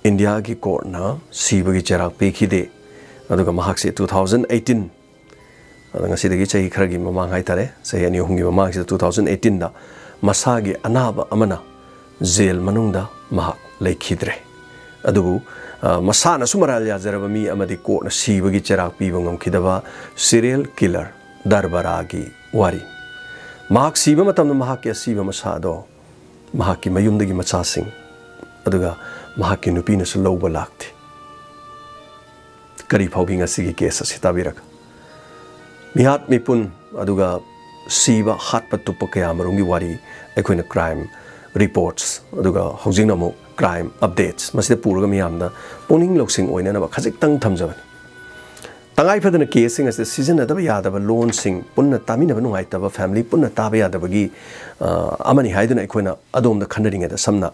ꯏꯟꯗꯤꯌꯥꯒꯤ ꯀꯣꯔꯠꯅ ꯁꯤꯕꯒꯤ ꯆꯩꯔꯥꯛ ꯄꯤꯈꯤꯗꯦ꯫ ꯑꯗꯨꯒ ꯃꯍꯥꯛꯁꯦ two thousand eighteen, ꯑꯗ ꯉꯁꯤꯗꯒꯤ ꯆꯍꯤ ꯈꯔꯒꯤ ꯃꯃꯥꯡ ꯍꯥꯏꯇꯥꯔꯦ, ꯆꯍꯤ ꯑꯅꯤ ꯑꯍꯨꯝꯒꯤ ꯃꯃꯥꯡꯁꯤꯗ, two thousand eighteenꯗ ꯃꯁꯥꯒꯤ ꯑꯅꯥꯕ ꯑꯃꯅ ꯖꯦꯜ ꯃꯅꯨꯡꯗ ꯃꯍꯥꯛ ꯂꯩꯈꯤꯗ꯭ꯔꯦ꯫ ꯑꯗꯨꯕꯨ, ꯑ, ꯃꯁꯥꯅꯁꯨ ꯃꯔꯥꯜ ꯌꯥꯖꯔꯕ ꯃꯤ ꯑꯃꯗꯤ ꯀꯣꯔꯠꯅ ꯁꯤꯕꯒꯤ ꯆꯩꯔꯥꯛ ꯄꯤꯕ ꯉꯝꯈꯤꯗꯕ ꯁꯤꯔꯤꯌꯦꯜ ꯀꯤꯂꯔ ꯗꯔꯕꯥꯔꯥꯒꯤ ꯋꯥꯔꯤ꯫ ꯃꯍꯥꯛ ꯁꯤꯕ ꯃꯇꯝꯗ ꯃꯍꯥꯛꯀꯤ ꯑꯁꯤꯕ ꯃꯁꯥ ꯑꯗꯣ ꯃꯍꯥꯛꯀꯤ ꯃꯌꯨꯝꯗꯒꯤ ꯃꯆꯥꯁꯤꯡ ꯑꯗꯨꯒ ꯃꯍꯥꯛꯀꯤ ꯅꯨꯄꯤꯅꯁꯨ ꯂꯧꯕ ꯂꯥꯛꯇꯦ꯫ ꯀꯔꯤ ꯐꯥꯎꯈꯤ ꯉꯁꯤꯒꯤ ꯀꯦꯁ ꯑꯁꯤ ꯇꯥꯕꯤꯔꯒ? ꯃꯤꯍꯥꯠ ꯃꯤꯄꯨꯟ ꯑꯗꯨꯒ ꯁꯤꯕ, ꯍꯥꯠꯄ ꯇꯨꯞꯄ ꯀꯌꯥ ꯃꯔꯨꯝꯒꯤ ꯋꯥꯔꯤ ꯑꯩꯈꯣꯏꯅ ꯀ꯭ꯔꯥꯏꯝ ꯔꯤꯄꯣꯔꯠꯁ ꯑꯗꯨꯒ ꯍꯧꯖꯤꯛꯅ ꯑꯃꯨꯛ ꯀ꯭ꯔꯥꯏꯝ ꯑꯞꯗꯦꯠꯁ ꯃꯁꯤꯗ ꯄꯨꯔꯒ ꯃꯤꯌꯥꯝꯗ ꯄꯨꯛꯅꯤꯡ ꯂꯧꯁꯤꯡ ꯑꯣꯏꯅꯅꯕ ꯈꯖꯤꯛꯇꯪ ꯊꯝꯖꯕꯅꯤ꯫ ꯇꯉꯥꯏ ꯐꯗꯅ ꯀꯦꯁꯁꯤꯡ ꯑꯁꯤꯗ ꯁꯤꯖꯤꯟꯅꯗꯕ ꯌꯥꯗꯕ ꯂꯣꯟꯁꯤꯡ, ꯄꯨꯟꯅ ꯇꯥꯃꯤꯟꯅꯕ ꯅꯨꯡꯉꯥꯏꯇꯕ, ꯐꯦꯃꯤꯂꯤ ꯄꯨꯟꯅ ꯇꯥꯕ ꯌꯥꯗꯕꯒꯤ, ꯑ, ꯑꯃꯅꯤ ꯍꯥꯏꯗꯨꯅ ꯑꯩꯈꯣꯏꯅ ꯑꯗꯣꯝꯗ ꯈꯟꯅꯔꯤꯉꯩꯗ, ꯁꯝꯅ,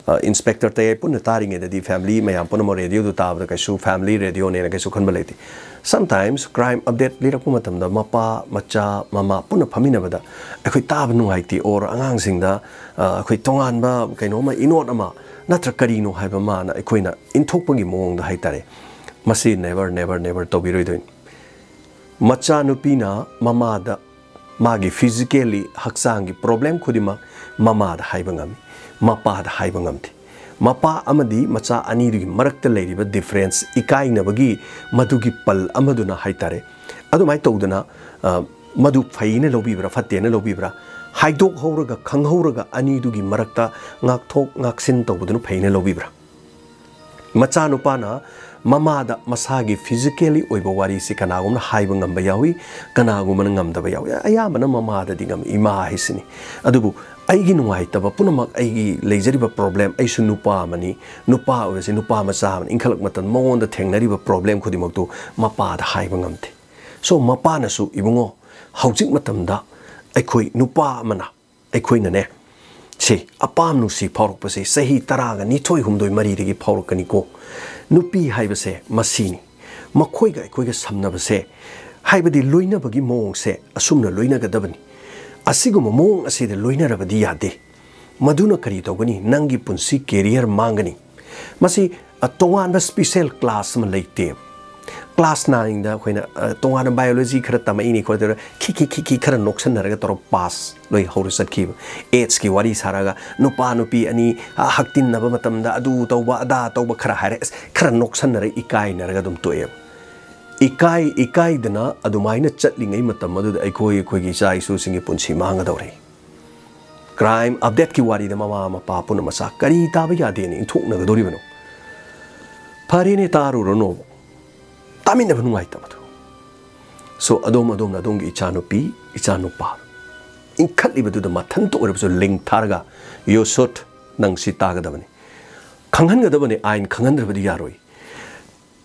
ꯑ, ꯏꯟꯁꯄꯦꯛꯇꯔ ꯇꯌꯥꯏ ꯄꯨꯟꯅ ꯇꯥꯔꯤꯉꯩꯗꯗꯤ ꯐꯦꯃꯤꯂꯤ ꯃꯌꯥꯝ ꯄꯨꯝꯅꯃꯛ ꯔꯦꯗꯤꯑꯣꯗꯨ ꯇꯥꯕꯗ ꯀꯩꯁꯨ ꯐꯦꯃꯤꯂꯤ ꯔꯦꯗꯤꯑꯣꯅꯦꯅ ꯀꯩꯁꯨ ꯈꯟꯕ ꯂꯩꯇꯦ꯫ ꯁꯝꯇꯥꯏꯝꯁ ꯀ꯭ꯔꯥꯏꯝ ꯑꯞꯗꯦꯠ ꯂꯤꯔꯛꯄ ꯃꯇꯝꯗ ꯃꯄꯥ, ꯃꯆꯥ, ꯃꯃꯥ ꯄꯨꯟꯅ ꯐꯝꯃꯤꯟꯅꯕꯗ ꯑꯩꯈꯣꯏ ꯇꯥꯕ ꯅꯨꯡꯉꯥꯏꯇꯦ, ꯑꯣꯔ ꯑꯉꯥꯡꯁꯤꯡꯗ, ꯑ, ꯑꯩꯈꯣꯏ ꯇꯣꯉꯥꯟꯕ ꯀꯩꯅꯣꯝꯃ, ꯏꯅꯣꯠ ꯑꯃ ꯅꯠꯇ꯭ꯔ ꯀꯔꯤꯅꯣ ꯍꯥꯏꯕ ꯑꯃꯅ ꯑꯩꯈꯣꯏꯅ ꯏꯟꯊꯣꯛꯄꯒꯤ ꯃꯑꯣꯡꯗ ꯍꯥꯏꯇꯥꯔꯦ꯫ ꯃꯁꯤ never, never, never ꯇꯧꯕꯤꯔꯣꯏꯗꯣꯏꯅꯤ꯫ ꯃꯆꯥꯅꯨꯄꯤꯅ ꯃꯃꯥꯗ ꯃꯥꯒꯤ ꯐꯤꯖꯤꯀꯦꯜꯂꯤ, ꯍꯛꯆꯥꯡꯒꯤ ꯄ꯭ꯔꯣꯕ꯭ꯂꯦꯝ ꯈꯨꯗꯤꯡꯃꯛ ꯃꯃꯥꯗ ꯍꯥꯏꯕ ꯉꯝꯃꯤ, ꯃꯄꯥꯗ ꯍꯥꯏꯕ ꯉꯝꯗꯦ꯫ ꯃꯄꯥ ꯑꯃꯗꯤ ꯃꯆꯥ ꯑꯅꯤꯗꯨꯒꯤ ꯃꯔꯛꯇ ꯂꯩꯔꯤꯕ ꯗꯤꯐꯔꯦꯟꯁ, ꯏꯀꯥꯏꯅꯕꯒꯤ ꯃꯗꯨꯒꯤ ꯄꯜ ꯑꯃꯗꯨꯅ ꯍꯥꯏꯇꯥꯔꯦ, ꯑꯗꯨꯃꯥꯏꯅ ꯇꯧꯗꯅ, ꯑ, ꯃꯗꯨ ꯐꯩꯅ ꯂꯧꯕꯤꯕ꯭ꯔꯥ, ꯐꯠꯇꯦꯅ ꯂꯧꯕꯤꯕ꯭ꯔꯥ, ꯍꯥꯏꯗꯣꯛꯍꯧꯔꯒ, ꯈꯪꯍꯧꯔꯒ ꯑꯅꯤꯗꯨꯒꯤ ꯃꯔꯛꯇ ꯉꯥꯛꯊꯣꯛ ꯉꯥꯛꯁꯤꯟ ꯇꯧꯕꯗꯨꯅ ꯐꯩꯅ ꯂꯧꯕꯤꯕ꯭ꯔꯥ? ꯃꯆꯥꯅꯨꯄꯥꯅ ꯃꯃꯥꯗ ꯃꯁꯥꯒꯤ ꯐꯤꯖꯤꯀꯦꯜꯂꯤ ꯑꯣꯏꯕ ꯋꯥꯔꯤꯁꯤ ꯀꯅꯥꯒꯨꯝꯕꯅ ꯍꯥꯏꯕ ꯉꯝꯕ ꯌꯥꯎꯏ, ꯀꯅꯥꯒꯨꯝꯕꯅ ꯉꯝꯗꯕ ꯌꯥꯎꯏ꯫ ꯑꯌꯥꯝꯕꯅ ꯃꯃꯥꯗꯗꯤ ꯉꯝꯃꯤ, ꯏꯃꯥ ꯍꯥꯏꯁꯤꯅꯤ꯫ ꯑꯗꯨꯕꯨ ꯑꯩꯒꯤ ꯅꯨꯡꯉꯥꯏꯇꯕ ꯄꯨꯝꯅꯃꯛ, ꯑꯩꯒꯤ ꯂꯩꯖꯔꯤꯕ ꯄ꯭ꯔꯣꯕ꯭ꯂꯦꯝ, ꯑꯩꯁꯨ ꯅꯨꯄꯥ ꯑꯃꯅꯤ, ꯅꯨꯄꯥ ꯑꯣꯏꯕꯁꯤ ꯅꯨꯄꯥ ꯃꯆꯥ ꯑꯃꯅꯤ, ꯏꯟꯈꯠꯂꯛꯄ ꯃꯇꯝꯗ ꯃꯉꯣꯟꯗ ꯊꯦꯡꯅꯔꯤꯕ ꯄ꯭ꯔꯣꯕ꯭ꯂꯦꯝ ꯈꯨꯗꯤꯡꯃꯛꯇꯨ ꯃꯄꯥꯗ ꯍꯥꯏꯕ ꯉꯝꯗꯦ꯫ ꯁꯣ ꯃꯄꯥꯅꯁꯨ, "ꯏꯕꯨꯡꯉꯣ, ꯍꯧꯖꯤꯛ ꯃꯇꯝꯗ ꯑꯩꯈꯣꯏ ꯅꯨꯄꯥ ꯑꯃꯅ ꯑꯩꯈꯣꯏꯅꯅꯦ, ꯁꯤ ꯑꯄꯥꯝ ꯅꯨꯡꯁꯤ ꯐꯥꯎꯔꯛꯄꯁꯦ ꯆꯍꯤ ꯇꯔꯥꯒ ꯅꯤꯊꯣꯏ, ꯍꯨꯝꯗꯣꯏ, ꯃꯔꯤꯗꯒꯤ ꯐꯥꯎꯔꯛꯀꯅꯤꯀꯣ꯫ ꯅꯨꯄꯤ ꯍꯥꯏꯕꯁꯦ ꯃꯁꯤꯅꯤ꯫ ꯃꯈꯣꯏꯒ ꯑꯩꯈꯣꯏꯒ ꯁꯝꯅꯕꯁꯦ, ꯍꯥꯏꯕꯗꯤ ꯂꯣꯏꯅꯕꯒꯤ ꯃꯑꯣꯡꯁꯦ ꯑꯁꯨꯝꯅ ꯂꯣꯏꯅꯒꯗꯕꯅꯤ꯫ ꯑꯁꯤꯒꯨꯝꯕ ꯃꯑꯣꯡ ꯑꯁꯤꯗ ꯂꯣꯏꯅꯔꯕꯗꯤ ꯌꯥꯗꯦ꯫ ꯃꯗꯨꯅ ꯀꯔꯤ ꯇꯧꯒꯅꯤ? ꯅꯪꯒꯤ ꯄꯨꯟꯁꯤ ꯀꯦꯔꯤꯌꯔ ꯃꯥꯡꯒꯅꯤ꯫" ꯃꯁꯤ, ꯑ, ꯇꯣꯉꯥꯟꯕ ꯁ꯭ꯄꯤꯁꯦꯜ ꯀ꯭ꯂꯥꯁ ꯑꯃ ꯂꯩꯇꯦ꯫ ꯀ꯭ꯂꯥꯁ ꯅꯥꯏꯟꯗ ꯑꯩꯈꯣꯏꯅ, ꯑ, ꯇꯣꯉꯥꯟꯅ ꯕꯥꯏꯑꯣꯂꯣꯖꯤ ꯈꯔ ꯇꯝꯃꯛꯏꯅꯤ ꯈꯣꯠꯇꯅ ꯈꯤ ꯈꯤ ꯈꯤ ꯈꯤ ꯈꯔ ꯅꯣꯛꯁꯟꯅꯔꯒ ꯇꯧꯔ ꯄꯥꯁ ꯂꯣꯏ ꯍꯧꯔ ꯆꯠꯈꯤꯕ꯫ ꯑꯦꯖꯀꯤ ꯋꯥꯔꯤ ꯁꯥꯔꯒ ꯅꯨꯄꯥ ꯅꯨꯄꯤ ꯑꯅꯤ, ꯑ, ꯍꯛꯇꯤꯟꯅꯕ ꯃꯇꯝꯗ ꯑꯗꯨ ꯇꯧꯕ ꯑꯗꯥ ꯇꯧꯕ ꯈꯔ ꯍꯥꯏꯔꯦ, ꯑꯁ, ꯈꯔ ꯅꯣꯛꯁꯟꯅꯔꯒ ꯏꯀꯥꯏꯅꯔꯒ ꯑꯗꯨꯝ ꯇꯣꯛꯑꯦꯕ꯫ ꯏꯀꯥꯏ ꯏꯀꯥꯏꯗꯅ ꯑꯗꯨꯃꯥꯏꯅ ꯆꯠꯂꯤꯉꯩ ꯃꯇꯝ ꯑꯗꯨꯗ ꯑꯩꯈꯣꯏ ꯑꯩꯈꯣꯏꯒꯤ ꯏꯆꯥ ꯏꯁꯨꯁꯤꯡꯒꯤ ꯄꯨꯟꯁꯤ ꯃꯥꯡꯒꯗꯧꯔꯦ꯫ ꯀ꯭ꯔꯥꯏꯝ ꯑꯞꯗꯦꯠꯀꯤ ꯋꯥꯔꯤꯗ ꯃꯃꯥ ꯃꯄꯥ ꯄꯨꯝꯅ ꯃꯆꯥ ꯀꯔꯤ ꯇꯥꯕ ꯌꯥꯗꯦꯅ ꯏꯟꯊꯣꯛꯅꯒꯗꯧꯔꯤꯕꯅꯣ? ꯐꯔꯦꯅꯦ, ꯇꯥꯔꯨꯔꯅꯣ, ꯇꯥꯃꯤꯟꯅꯕ ꯅꯨꯡꯉꯥꯏꯇꯕꯗꯣ꯫ ꯁꯣ ꯑꯗꯣꯝ ꯑꯗꯣꯝꯅ ꯑꯗꯣꯝꯒꯤ ꯏꯆꯥꯅꯨꯄꯤ ꯏꯆꯥꯅꯨꯄꯥ ꯏꯟꯈꯠꯂꯤꯕꯗꯨꯗ ꯃꯊꯟꯇ ꯑꯣꯏꯔꯕꯁꯨ ꯂꯤꯡ ꯊꯥꯔꯒ, "You should, ꯅꯪ ꯁꯤ ꯇꯥꯒꯗꯕꯅꯤ, ꯈꯪꯍꯟꯒꯗꯕꯅꯤ, ꯑꯥꯏꯟ ꯈꯪꯍꯟꯗ꯭ꯔꯕꯗꯤ ꯌꯥꯔꯣꯏ꯫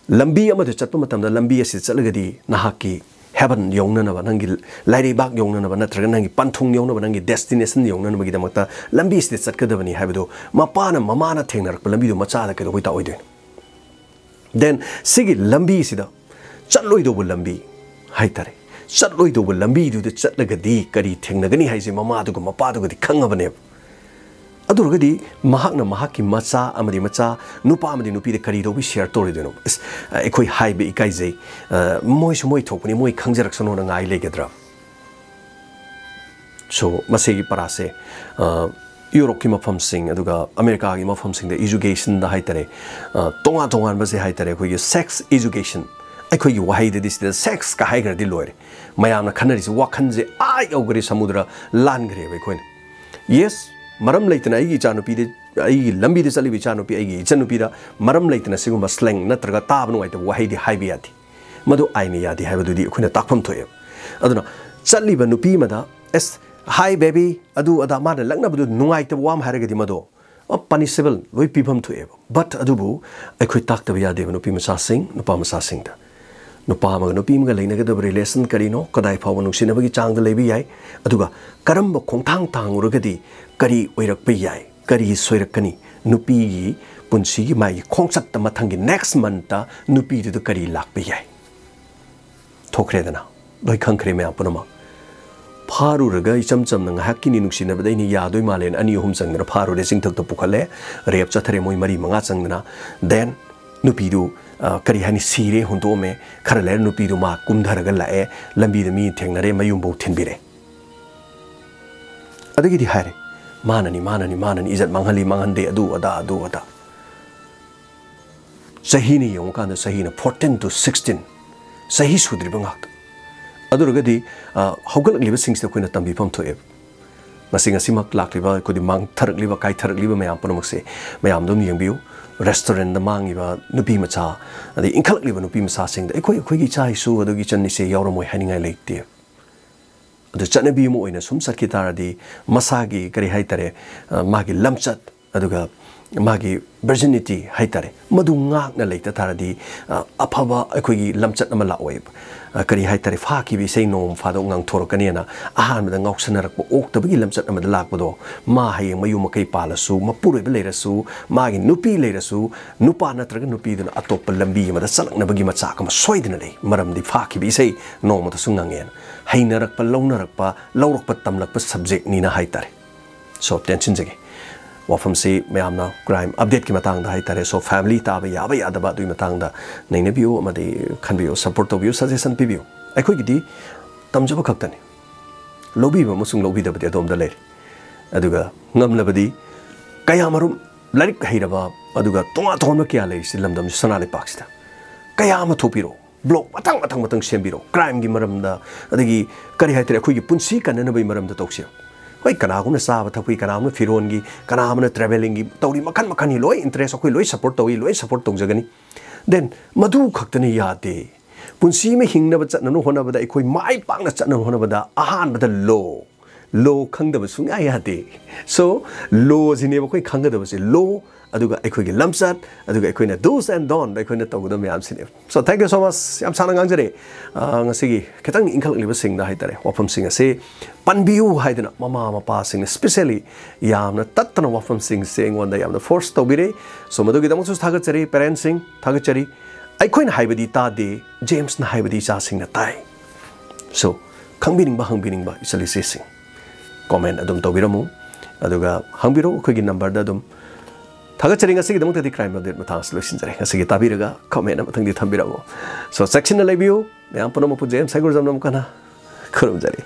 ꯂꯝꯕꯤ ꯑꯃꯗ ꯆꯠꯄ ꯃꯇꯝꯗ ꯂꯝꯕꯤ ꯑꯁꯤꯗ ꯆꯠꯂꯒꯗꯤ ꯅꯍꯥꯛꯀꯤ ꯍꯦꯕꯟ ꯌꯧꯅꯅꯕ, ꯅꯪꯒꯤ ꯂꯩꯔꯩꯕꯥꯛ ꯌꯧꯅꯅꯕ ꯅꯠꯇ꯭ꯔꯒ ꯅꯪꯒꯤ ꯄꯟꯊꯨꯡ ꯌꯧꯅꯕ, ꯅꯪꯒꯤ ꯗꯦꯁꯇꯤꯅꯦꯁꯟ ꯌꯧꯅꯅꯕꯒꯤꯗꯃꯛꯇ ꯂꯝꯕꯤ ꯑꯁꯤꯗ ꯆꯠꯀꯗꯕꯅꯤ" ꯍꯥꯏꯕꯗꯨ ꯃꯄꯥꯅ ꯃꯃꯥꯅ ꯊꯦꯡꯅꯔꯛꯄ ꯂꯝꯕꯤꯗꯨ ꯃꯆꯥꯗ ꯀꯩꯗꯧꯕꯩ ꯇꯥꯛꯑꯣꯏꯗꯣꯏꯅꯣ? ꯗꯦꯟ ꯁꯤꯒꯤ ꯂꯝꯕꯤꯁꯤꯗ ꯆꯠꯂꯣꯏꯗꯧꯕ ꯂꯝꯕꯤ ꯍꯥꯏꯇꯥꯔꯦ, ꯆꯠꯂꯣꯏꯗꯧꯕ ꯂꯝꯕꯤꯗꯨꯗ ꯆꯠꯂꯒꯗꯤ ꯀꯔꯤ ꯊꯦꯡꯅꯒꯅꯤ ꯍꯥꯏꯁꯦ ꯃꯃꯥꯗꯨꯒ ꯃꯄꯥꯗꯨꯒꯗꯤ ꯈꯪꯉꯕꯅꯦꯕ꯫ ꯑꯗꯨ ꯑꯣꯏꯔꯒꯗꯤ ꯃꯍꯥꯛꯅ ꯃꯍꯥꯛꯀꯤ ꯃꯆꯥ ꯑꯃꯗꯤ ꯃꯆꯥ ꯅꯨꯄꯥ ꯑꯃꯗꯤ ꯅꯨꯄꯤꯗ ꯀꯔꯤ ꯇꯧꯕꯒꯤ ꯁꯤꯌꯔ ꯇꯧꯔꯣꯏꯗꯣꯏꯅꯣ? ꯑꯁ, ꯑꯩꯈꯣꯏ ꯍꯥꯏꯕ ꯏꯀꯥꯏꯖꯩ, ꯑ, ꯃꯣꯏꯁꯨ ꯃꯣꯏ ꯊꯣꯛꯄꯅꯤ, ꯃꯣꯏ ꯈꯪꯖꯔꯛꯁꯅꯣꯅ ꯉꯥꯏ ꯂꯩꯒꯗ꯭ꯔꯥ? ꯁꯣ ꯃꯁꯤꯒꯤ ꯄꯔꯥꯁꯦ, ꯑ, ꯌꯨꯔꯣꯞꯀꯤ ꯃꯐꯝꯁꯤꯡ ꯑꯗꯨꯒ ꯑꯃꯦꯔꯤꯀꯥꯒꯤ ꯃꯐꯝꯁꯤꯡꯗ ꯏꯖꯨꯀꯦꯁꯟꯗ ꯍꯥꯏꯇꯥꯔꯦ, ꯑ, ꯇꯣꯉꯥꯟ ꯇꯣꯉꯥꯟꯕꯁꯦ ꯍꯥꯏꯇꯥꯔꯦ, ꯑꯩꯈꯣꯏꯒꯤ ꯁꯦꯛꯁ ꯏꯖꯨꯀꯦꯁꯟ, ꯑꯩꯈꯣꯏꯒꯤ ꯋꯥꯍꯩꯗꯗꯤ ꯁꯤꯗ ꯁꯦꯛꯁꯀ ꯍꯥꯏꯈ꯭ꯔꯗꯤ ꯂꯣꯏꯔꯦ꯫ ꯃꯌꯥꯝꯅ ꯈꯟꯅꯔꯤꯁꯦ ꯋꯥꯈꯜꯁꯦ ꯑꯥ ꯌꯧꯈ꯭ꯔꯦ, ꯁꯃꯨꯗ꯭ꯔ ꯂꯥꯟꯈ꯭ꯔꯦꯕ ꯑꯩꯈꯣꯏꯅ꯫ ꯌꯦꯁ, ꯃꯔꯝ ꯂꯩꯇꯅ ꯑꯩꯒꯤ ꯏꯆꯥꯅꯨꯄꯤꯗ, ꯑꯩꯒꯤ ꯂꯝꯕꯤꯗ ꯆꯠꯂꯤꯕ ꯏꯆꯥꯅꯨꯄꯤ, ꯑꯩꯒꯤ ꯏꯆꯟꯅꯨꯄꯤꯗ ꯃꯔꯝ ꯂꯩꯇꯅ ꯁꯤꯒꯨꯝꯕ ꯁ꯭ꯂꯦꯡ ꯅꯠꯇ꯭ꯔꯒ ꯇꯥꯕ ꯅꯨꯡꯉꯥꯏꯇꯕ ꯋꯥꯍꯩꯗꯤ ꯍꯥꯏꯕ ꯌꯥꯗꯦ꯫ ꯃꯗꯨ ꯑꯥꯏꯟꯅ ꯌꯥꯗꯦ ꯍꯥꯏꯕꯗꯨꯗꯤ ꯑꯩꯈꯣꯏꯅ ꯇꯥꯛꯐꯝ ꯊꯣꯛꯑꯦꯕ꯫ ꯑꯗꯨꯅ ꯆꯠꯂꯤꯕ ꯅꯨꯄꯤ ꯑꯃꯗ, "ꯑꯦꯁ, ꯍꯥꯏ ꯕꯦꯕꯤ," ꯑꯗꯨ ꯑꯗꯥ ꯃꯥꯅ ꯂꯛꯅꯕꯗꯨ ꯅꯨꯡꯉꯥꯏꯇꯕ ꯋꯥ ꯑꯃ ꯍꯥꯏꯔꯒꯗꯤ ꯃꯗꯨ ꯄꯅꯤꯁꯦꯕꯜ ꯂꯣꯏ ꯄꯤꯐꯝ ꯊꯣꯛꯑꯦꯕ꯫ ꯕꯠ ꯑꯗꯨꯕꯨ ꯑꯩꯈꯣꯏ ꯇꯥꯛꯇꯕ ꯌꯥꯗꯦꯕ ꯅꯨꯄꯤ ꯃꯆꯥꯁꯤꯡ, ꯅꯨꯄꯥ ꯃꯆꯥꯁꯤꯡꯗ꯫ ꯅꯨꯄꯥ ꯑꯃꯒ ꯅꯨꯄꯤ ꯑꯃꯒ ꯂꯩꯅꯒꯗꯕ ꯔꯤꯂꯦꯁꯟ ꯀꯔꯤꯅꯣ? ꯀꯗꯥꯏ ꯐꯥꯎꯕ ꯅꯨꯡꯁꯤꯅꯕꯒꯤ ꯆꯥꯡꯗ ꯂꯩꯕ ꯌꯥꯏ? ꯑꯗꯨꯒ ꯀꯔꯝꯕ ꯈꯣꯡꯊꯥꯡ ꯊꯥꯡꯉꯨꯔꯒꯗꯤ ꯀꯔꯤ ꯑꯣꯏꯔꯛꯄ ꯌꯥꯏ? ꯀꯔꯤ ꯁꯣꯏꯔꯛꯀꯅꯤ? ꯅꯨꯄꯤꯒꯤ ꯄꯨꯟꯁꯤꯒꯤ ꯃꯥꯒꯤ ꯈꯣꯡꯆꯠꯇ ꯃꯊꯪꯒꯤ ꯅꯦꯛꯁ ꯃꯟꯠꯇ ꯅꯨꯄꯤꯗꯨꯗ ꯀꯔꯤ ꯂꯥꯛꯄ ꯌꯥꯏ? ꯊꯣꯛꯈ꯭ꯔꯦꯗꯅ, ꯂꯣꯏ ꯈꯪꯈ꯭ꯔꯦ ꯃꯌꯥꯝ ꯄꯨꯝꯅꯃꯛ꯫ ꯐꯥꯔꯨꯔꯒ ꯏꯆꯝ ꯆꯝꯅ ꯉꯥꯏꯍꯥꯛꯀꯤꯅꯤ ꯅꯨꯡꯁꯤꯅꯕꯗ ꯑꯩꯅ ꯌꯥꯗꯣꯏ ꯃꯥꯜꯂꯦꯅ ꯑꯅꯤ ꯑꯍꯨꯝ ꯆꯪꯗꯅ ꯐꯥꯔꯨꯔꯦ, ꯆꯤꯡꯊꯛꯇ ꯄꯨꯈꯠꯂꯦ, ꯔꯦꯞ ꯆꯠꯊꯔꯦ ꯃꯣꯏ ꯃꯔꯤ ꯃꯉꯥ ꯆꯪꯗꯅ꯫ ꯗꯦꯟ ꯅꯨꯄꯤꯗꯨ ꯑ, ꯀꯔꯤ ꯍꯥꯏꯅꯤ, ꯁꯤꯔꯦ, ꯍꯨꯟꯗꯣꯛꯑꯝꯃꯦ, ꯈꯔ ꯂꯩꯔ ꯅꯨꯄꯤꯗꯨ ꯃꯥ ꯀꯨꯝꯊꯔꯒ ꯂꯥꯛꯑꯦ, ꯂꯝꯕꯤꯗ ꯃꯤ ꯊꯦꯡꯅꯔꯦ, ꯃꯌꯨꯝꯐꯧ ꯊꯤꯟꯕꯤꯔꯦ꯫ ꯑꯗꯒꯤꯗꯤ ꯍꯥꯏꯔꯦ, "ꯃꯥꯅꯅꯤ, ꯃꯥꯅꯅꯤ, ꯃꯥꯅꯅꯤ, ꯏꯖꯠ ꯃꯥꯡꯍꯜꯂꯤ, ꯃꯥꯡꯍꯟꯗꯦ, ꯑꯗꯨ ꯑꯗꯥ, ꯑꯗꯨ ꯑꯗꯥ"꯫ ꯆꯍꯤꯅ ꯌꯦꯡꯉꯨꯀꯥꯟꯗ ꯆꯍꯤꯅ fourteen to sixteen, ꯆꯍꯤ ꯁꯨꯗ꯭ꯔꯤꯕ ꯉꯥꯛꯇ꯫ ꯑꯗꯨꯔꯒꯗꯤ, ꯑ, ꯍꯧꯒꯠꯂꯛꯂꯤꯕꯁꯤꯡꯁꯤꯗ ꯑꯩꯈꯣꯏꯅ ꯇꯝꯕꯤꯐꯝ ꯊꯣꯛꯑꯦꯕ꯫ ꯉꯁꯤ, ꯉꯁꯤꯃꯛ ꯂꯥꯛꯂꯤꯕ ꯑꯩꯈꯣꯏꯗꯤ ꯃꯥꯡꯊꯔꯛꯂꯤꯕ, ꯀꯥꯏꯊꯔꯛꯂꯤꯕ ꯃꯌꯥꯝ ꯄꯨꯝꯅꯃꯛꯁꯦ ꯃꯌꯥꯝ ꯑꯗꯨꯝ ꯌꯦꯡꯕꯤꯌꯨ꯫ ꯔꯦꯁꯇꯨꯔꯦꯟꯗ ꯃꯥꯡꯉꯤꯕ ꯅꯨꯄꯤ ꯃꯆꯥ, ꯑꯗꯩ ꯏꯟꯈꯠꯂꯛꯂꯤꯕ ꯅꯨꯄꯤ ꯃꯆꯥꯁꯤꯡꯗ ꯑꯩꯈꯣꯏ, ꯑꯩꯈꯣꯏꯒꯤ ꯏꯆꯥ ꯏꯁꯨ ꯑꯗꯨꯒꯤ ꯏꯆꯟ ꯏꯆꯦ ꯌꯥꯎꯔꯝꯃꯣꯏ ꯍꯥꯏꯅꯤꯡꯉꯥꯏ ꯂꯩꯇꯦ꯫ ꯑꯗꯨ ꯆꯠꯅꯕꯤ ꯑꯃ ꯑꯣꯏꯅ ꯁꯨꯝ ꯆꯠꯈꯤ ꯇꯥꯔꯗꯤ ꯃꯁꯥꯒꯤ, ꯀꯔꯤ ꯍꯥꯏꯇꯥꯔꯦ, ꯑ, ꯃꯥꯒꯤ ꯂꯝꯆꯠ, ꯑꯗꯨꯒ ꯃꯥꯒꯤ ꯚꯔꯖꯤꯅꯤꯇꯤ ꯍꯥꯏꯇꯥꯔꯦ, ꯃꯗꯨ ꯉꯥꯛꯅ ꯂꯩꯇ ꯇꯥꯔꯗꯤ, ꯑ, ꯑꯐꯕ ꯑꯩꯈꯣꯏꯒꯤ ꯂꯝꯆꯠ ꯑꯃ ꯂꯥꯛꯑꯣꯏꯕ꯫ ꯑ, ꯀꯔꯤ ꯍꯥꯏꯇꯥꯔꯦ, ꯐꯥꯈꯤꯕ ꯏꯁꯩ ꯅꯣꯡꯃ ꯐꯥꯗꯣꯛ ꯉꯥꯡꯊꯣꯔꯛꯀꯅꯤꯅ ꯑꯍꯥꯟꯕꯗ ꯉꯥꯎꯁꯟꯅꯔꯛꯄ ꯑꯣꯛꯇꯕꯒꯤ ꯂꯝꯆꯠ ꯑꯃꯗ ꯂꯥꯛꯄꯗꯣ, ꯃꯥ ꯍꯌꯦꯡ ꯃꯌꯨꯝ ꯃꯀꯩ ꯄꯥꯜꯂꯁꯨ, ꯃꯄꯨꯔꯣꯏꯕ ꯂꯩꯔꯁꯨ, ꯃꯥꯒꯤ ꯅꯨꯄꯤ ꯂꯩꯔꯁꯨ, ꯅꯨꯄꯥ ꯅꯠꯇ꯭ꯔꯒ ꯅꯨꯄꯤꯗꯨꯅ ꯑꯇꯣꯞꯄ ꯂꯝꯕꯤ ꯑꯃꯗ ꯆꯠꯂꯛꯅꯕꯒꯤ ꯃꯆꯥꯛ ꯑꯃ ꯁꯣꯏꯗꯅ ꯂꯩ꯫ ꯃꯔꯝꯗꯤ ꯐꯥꯈꯤꯕ ꯏꯁꯩ ꯅꯣꯡꯃꯗꯁꯨ ꯉꯪꯉꯦꯅ꯫ ꯍꯩꯅꯔꯛꯄ, ꯂꯧꯅꯔꯛꯄ, ꯂꯧꯔꯛꯄ, ꯇꯝꯂꯛꯄ ꯁꯕꯖꯦꯛꯅꯤꯅ ꯍꯥꯏꯇꯥꯔꯦ꯫ So, ꯇꯦꯟꯁꯤꯟꯖꯒꯦ꯫ ꯋꯥꯐꯝꯁꯤ ꯃꯌꯥꯝꯅ ꯀ꯭ꯔꯥꯏꯝ ꯑꯞꯗꯦꯠꯀꯤ ꯃꯇꯥꯡꯗ ꯍꯥꯏꯇꯥꯔꯦ꯫ So, ꯐꯦꯃꯤꯂꯤ ꯇꯥꯕ ꯌꯥꯕ ꯌꯥꯗꯕ ꯑꯗꯨꯒꯤ ꯃꯇꯥꯡꯗ ꯅꯩꯅꯕꯤꯌꯨ ꯑꯃꯗꯤ ꯈꯟꯕꯤꯌꯨ, ꯁꯄꯣꯔꯠ ꯇꯧꯕꯤꯌꯨ, ꯁꯖꯦꯁꯟ ꯄꯤꯕꯤꯌꯨ꯫ ꯑꯩꯈꯣꯏꯒꯤꯗꯤ ꯇꯝꯖꯕ ꯈꯛꯇꯅꯤ꯫ ꯂꯧꯕꯤꯕ ꯑꯃꯁꯨꯡ ꯂꯧꯕꯤꯗꯕꯗꯤ ꯑꯗꯣꯝꯗ ꯂꯩꯔꯦ꯫ ꯑꯗꯨꯒ ꯉꯝꯂꯕꯗꯤ ꯀꯌꯥꯃꯔꯨꯝ ꯂꯥꯏꯔꯤꯛ ꯍꯩꯔꯕ ꯑꯗꯨꯒ ꯇꯣꯉꯥꯟ ꯇꯣꯉꯥꯟꯕ ꯀꯌꯥ ꯂꯩꯔꯤꯁꯤ ꯂꯝꯗꯝꯁꯤ ꯁꯅꯥ ꯂꯩꯄꯥꯛꯁꯤꯗ ꯀꯌꯥ ꯑꯃ ꯊꯣꯛꯄꯤꯔꯛꯑꯣ꯫ ꯕ꯭ꯂꯣꯛ ꯃꯊꯪ, ꯃꯊꯪ, ꯃꯊꯪ ꯁꯦꯝꯕꯤꯔꯛꯑꯣ꯫ ꯀ꯭ꯔꯥꯏꯝꯒꯤ ꯃꯔꯝꯗ, ꯑꯗꯒꯤ ꯀꯔꯤ ꯍꯥꯏꯇꯥꯔꯦ, ꯑꯩꯈꯣꯏꯒꯤ ꯄꯨꯟꯁꯤ ꯀꯟꯅꯅꯕꯒꯤ ꯃꯔꯝꯗ ꯇꯧꯁꯦ꯫ ꯍꯣꯏ, ꯀꯅꯥꯒꯨꯝꯕꯅ ꯆꯥꯕ ꯊꯛꯄꯒꯤ, ꯀꯅꯥꯒꯨꯝꯕꯅ ꯐꯤꯔꯣꯟꯒꯤ, ꯀꯅꯥꯒꯨꯝꯕꯅ ꯇ꯭ꯔꯦꯚꯦꯂꯤꯡꯒꯤ, ꯇꯧꯔꯤ ꯃꯈꯜ ꯃꯈꯜꯒꯤ ꯂꯣꯏ ꯏꯟꯇꯔꯦꯁ ꯑꯩꯈꯣꯏ ꯂꯣꯏ ꯁꯄꯣꯔꯠ ꯇꯧꯏ, ꯂꯣꯏ ꯁꯄꯣꯔꯠ ꯇꯧꯖꯒꯅꯤ꯫ ꯗꯦꯟ ꯃꯗꯨ ꯈꯛꯇꯅ ꯌꯥꯗꯦ꯫ ꯄꯨꯟꯁꯤ ꯑꯃ ꯍꯤꯡꯅꯕ ꯆꯠꯅꯕ ꯍꯣꯠꯅꯕꯗ, ꯑꯩꯈꯣꯏ ꯃꯥꯏ ꯄꯥꯛꯅ ꯆꯠꯅꯕ ꯍꯣꯠꯅꯕꯗ ꯑꯍꯥꯟꯕꯗ ꯂꯣ, ꯂꯣ ꯈꯪꯗꯕ ꯁꯨꯡꯌꯥ ꯌꯥꯗꯦ꯫ So, ꯂꯣꯁꯤꯅꯦꯕ ꯑꯩꯈꯣꯏ ꯈꯪꯒꯗꯕꯁꯦ꯫ ꯂꯣ, ꯑꯗꯨꯒ ꯑꯩꯈꯣꯏꯒꯤ ꯂꯝꯆꯠ, ꯑꯗꯨꯒ ꯑꯩꯈꯣꯏꯅ ꯗꯨꯁ ꯑꯦꯟ ꯗꯣꯟꯗ ꯑꯩꯈꯣꯏꯅ ꯇꯧꯒꯗꯕ ꯃꯌꯥꯝꯁꯤꯅꯦꯕ꯫ So, thank you so much꯫ ꯌꯥꯝ ꯁꯥꯡꯅ ꯉꯥꯡꯖꯔꯦ꯫ ꯑ, ꯉꯁꯤꯒꯤ ꯈꯤꯇꯪ ꯏꯟꯈꯠꯂꯛꯂꯤꯕꯁꯤꯡꯗ ꯍꯥꯏꯇꯥꯔꯦ, ꯋꯥꯐꯝꯁꯤꯡ ꯑꯁꯤ ꯄꯟꯕꯤꯌꯨ ꯍꯥꯏꯗꯅ ꯃꯃꯥ ꯃꯄꯥꯁꯤꯡꯅ specially ꯌꯥꯝꯅ ꯇꯠꯇꯅ ꯋꯥꯐꯝꯁꯤꯡꯁꯦ ꯑꯩꯉꯣꯟꯗ ꯌꯥꯝꯅ ꯐꯣꯔꯁ ꯇꯧꯕꯤꯔꯦ꯫ So, ꯃꯗꯨꯒꯤꯗꯃꯛꯁꯨ ꯊꯥꯒꯠꯆꯔꯤ꯫ ꯄꯦꯔꯦꯟꯁꯁꯤꯡ, ꯊꯥꯒꯠꯆꯔꯤ꯫ ꯑꯩꯈꯣꯏꯅ ꯍꯥꯏꯕꯗꯤ ꯇꯥꯗꯦ, ꯖꯦꯝꯁꯅ ꯍꯥꯏꯕꯗꯤ ꯏꯆꯥꯁꯤꯡꯅ ꯇꯥꯏ꯫ So, ꯈꯪꯕꯤꯅꯤꯡꯕ, ꯍꯪꯕꯤꯅꯤꯡꯕ ꯏꯆꯜ ꯏꯆꯦꯁꯤꯡ, ꯀꯣꯃꯦꯟ ꯑꯗꯨꯝ ꯇꯧꯕꯤꯔꯝꯃꯨ, ꯑꯗꯨꯒ ꯍꯪꯕꯤꯔꯛꯎ꯫ ꯑꯩꯈꯣꯏꯒꯤ ꯅꯝꯕꯔꯗ ꯑꯗꯨꯝ ꯊꯥꯒꯠꯆꯔꯤ꯫ ꯉꯁꯤꯒꯤꯗꯃꯛꯇꯗꯤ Crime Update ꯃꯇꯥꯡꯁꯤ ꯂꯣꯏꯁꯤꯟꯖꯔꯦ꯫ ꯉꯁꯤꯒꯤ ꯇꯥꯕꯤꯔꯒ comment ꯑꯃꯇꯪꯗꯤ ꯊꯝꯕꯤꯔꯝꯃꯨ꯫ So, ꯆꯦꯛꯁꯤꯟꯅ ꯂꯩꯕꯤꯌꯨ꯫ ꯃꯌꯥꯝ ꯄꯨꯝꯅꯃꯛꯄꯨ ꯖꯦ ꯑꯦꯝ ꯁꯥꯏꯒꯨꯔꯖꯝꯅ ꯑꯃꯨꯛ ꯍꯟꯅ ꯈꯨꯔꯨꯝꯖꯔꯤ꯫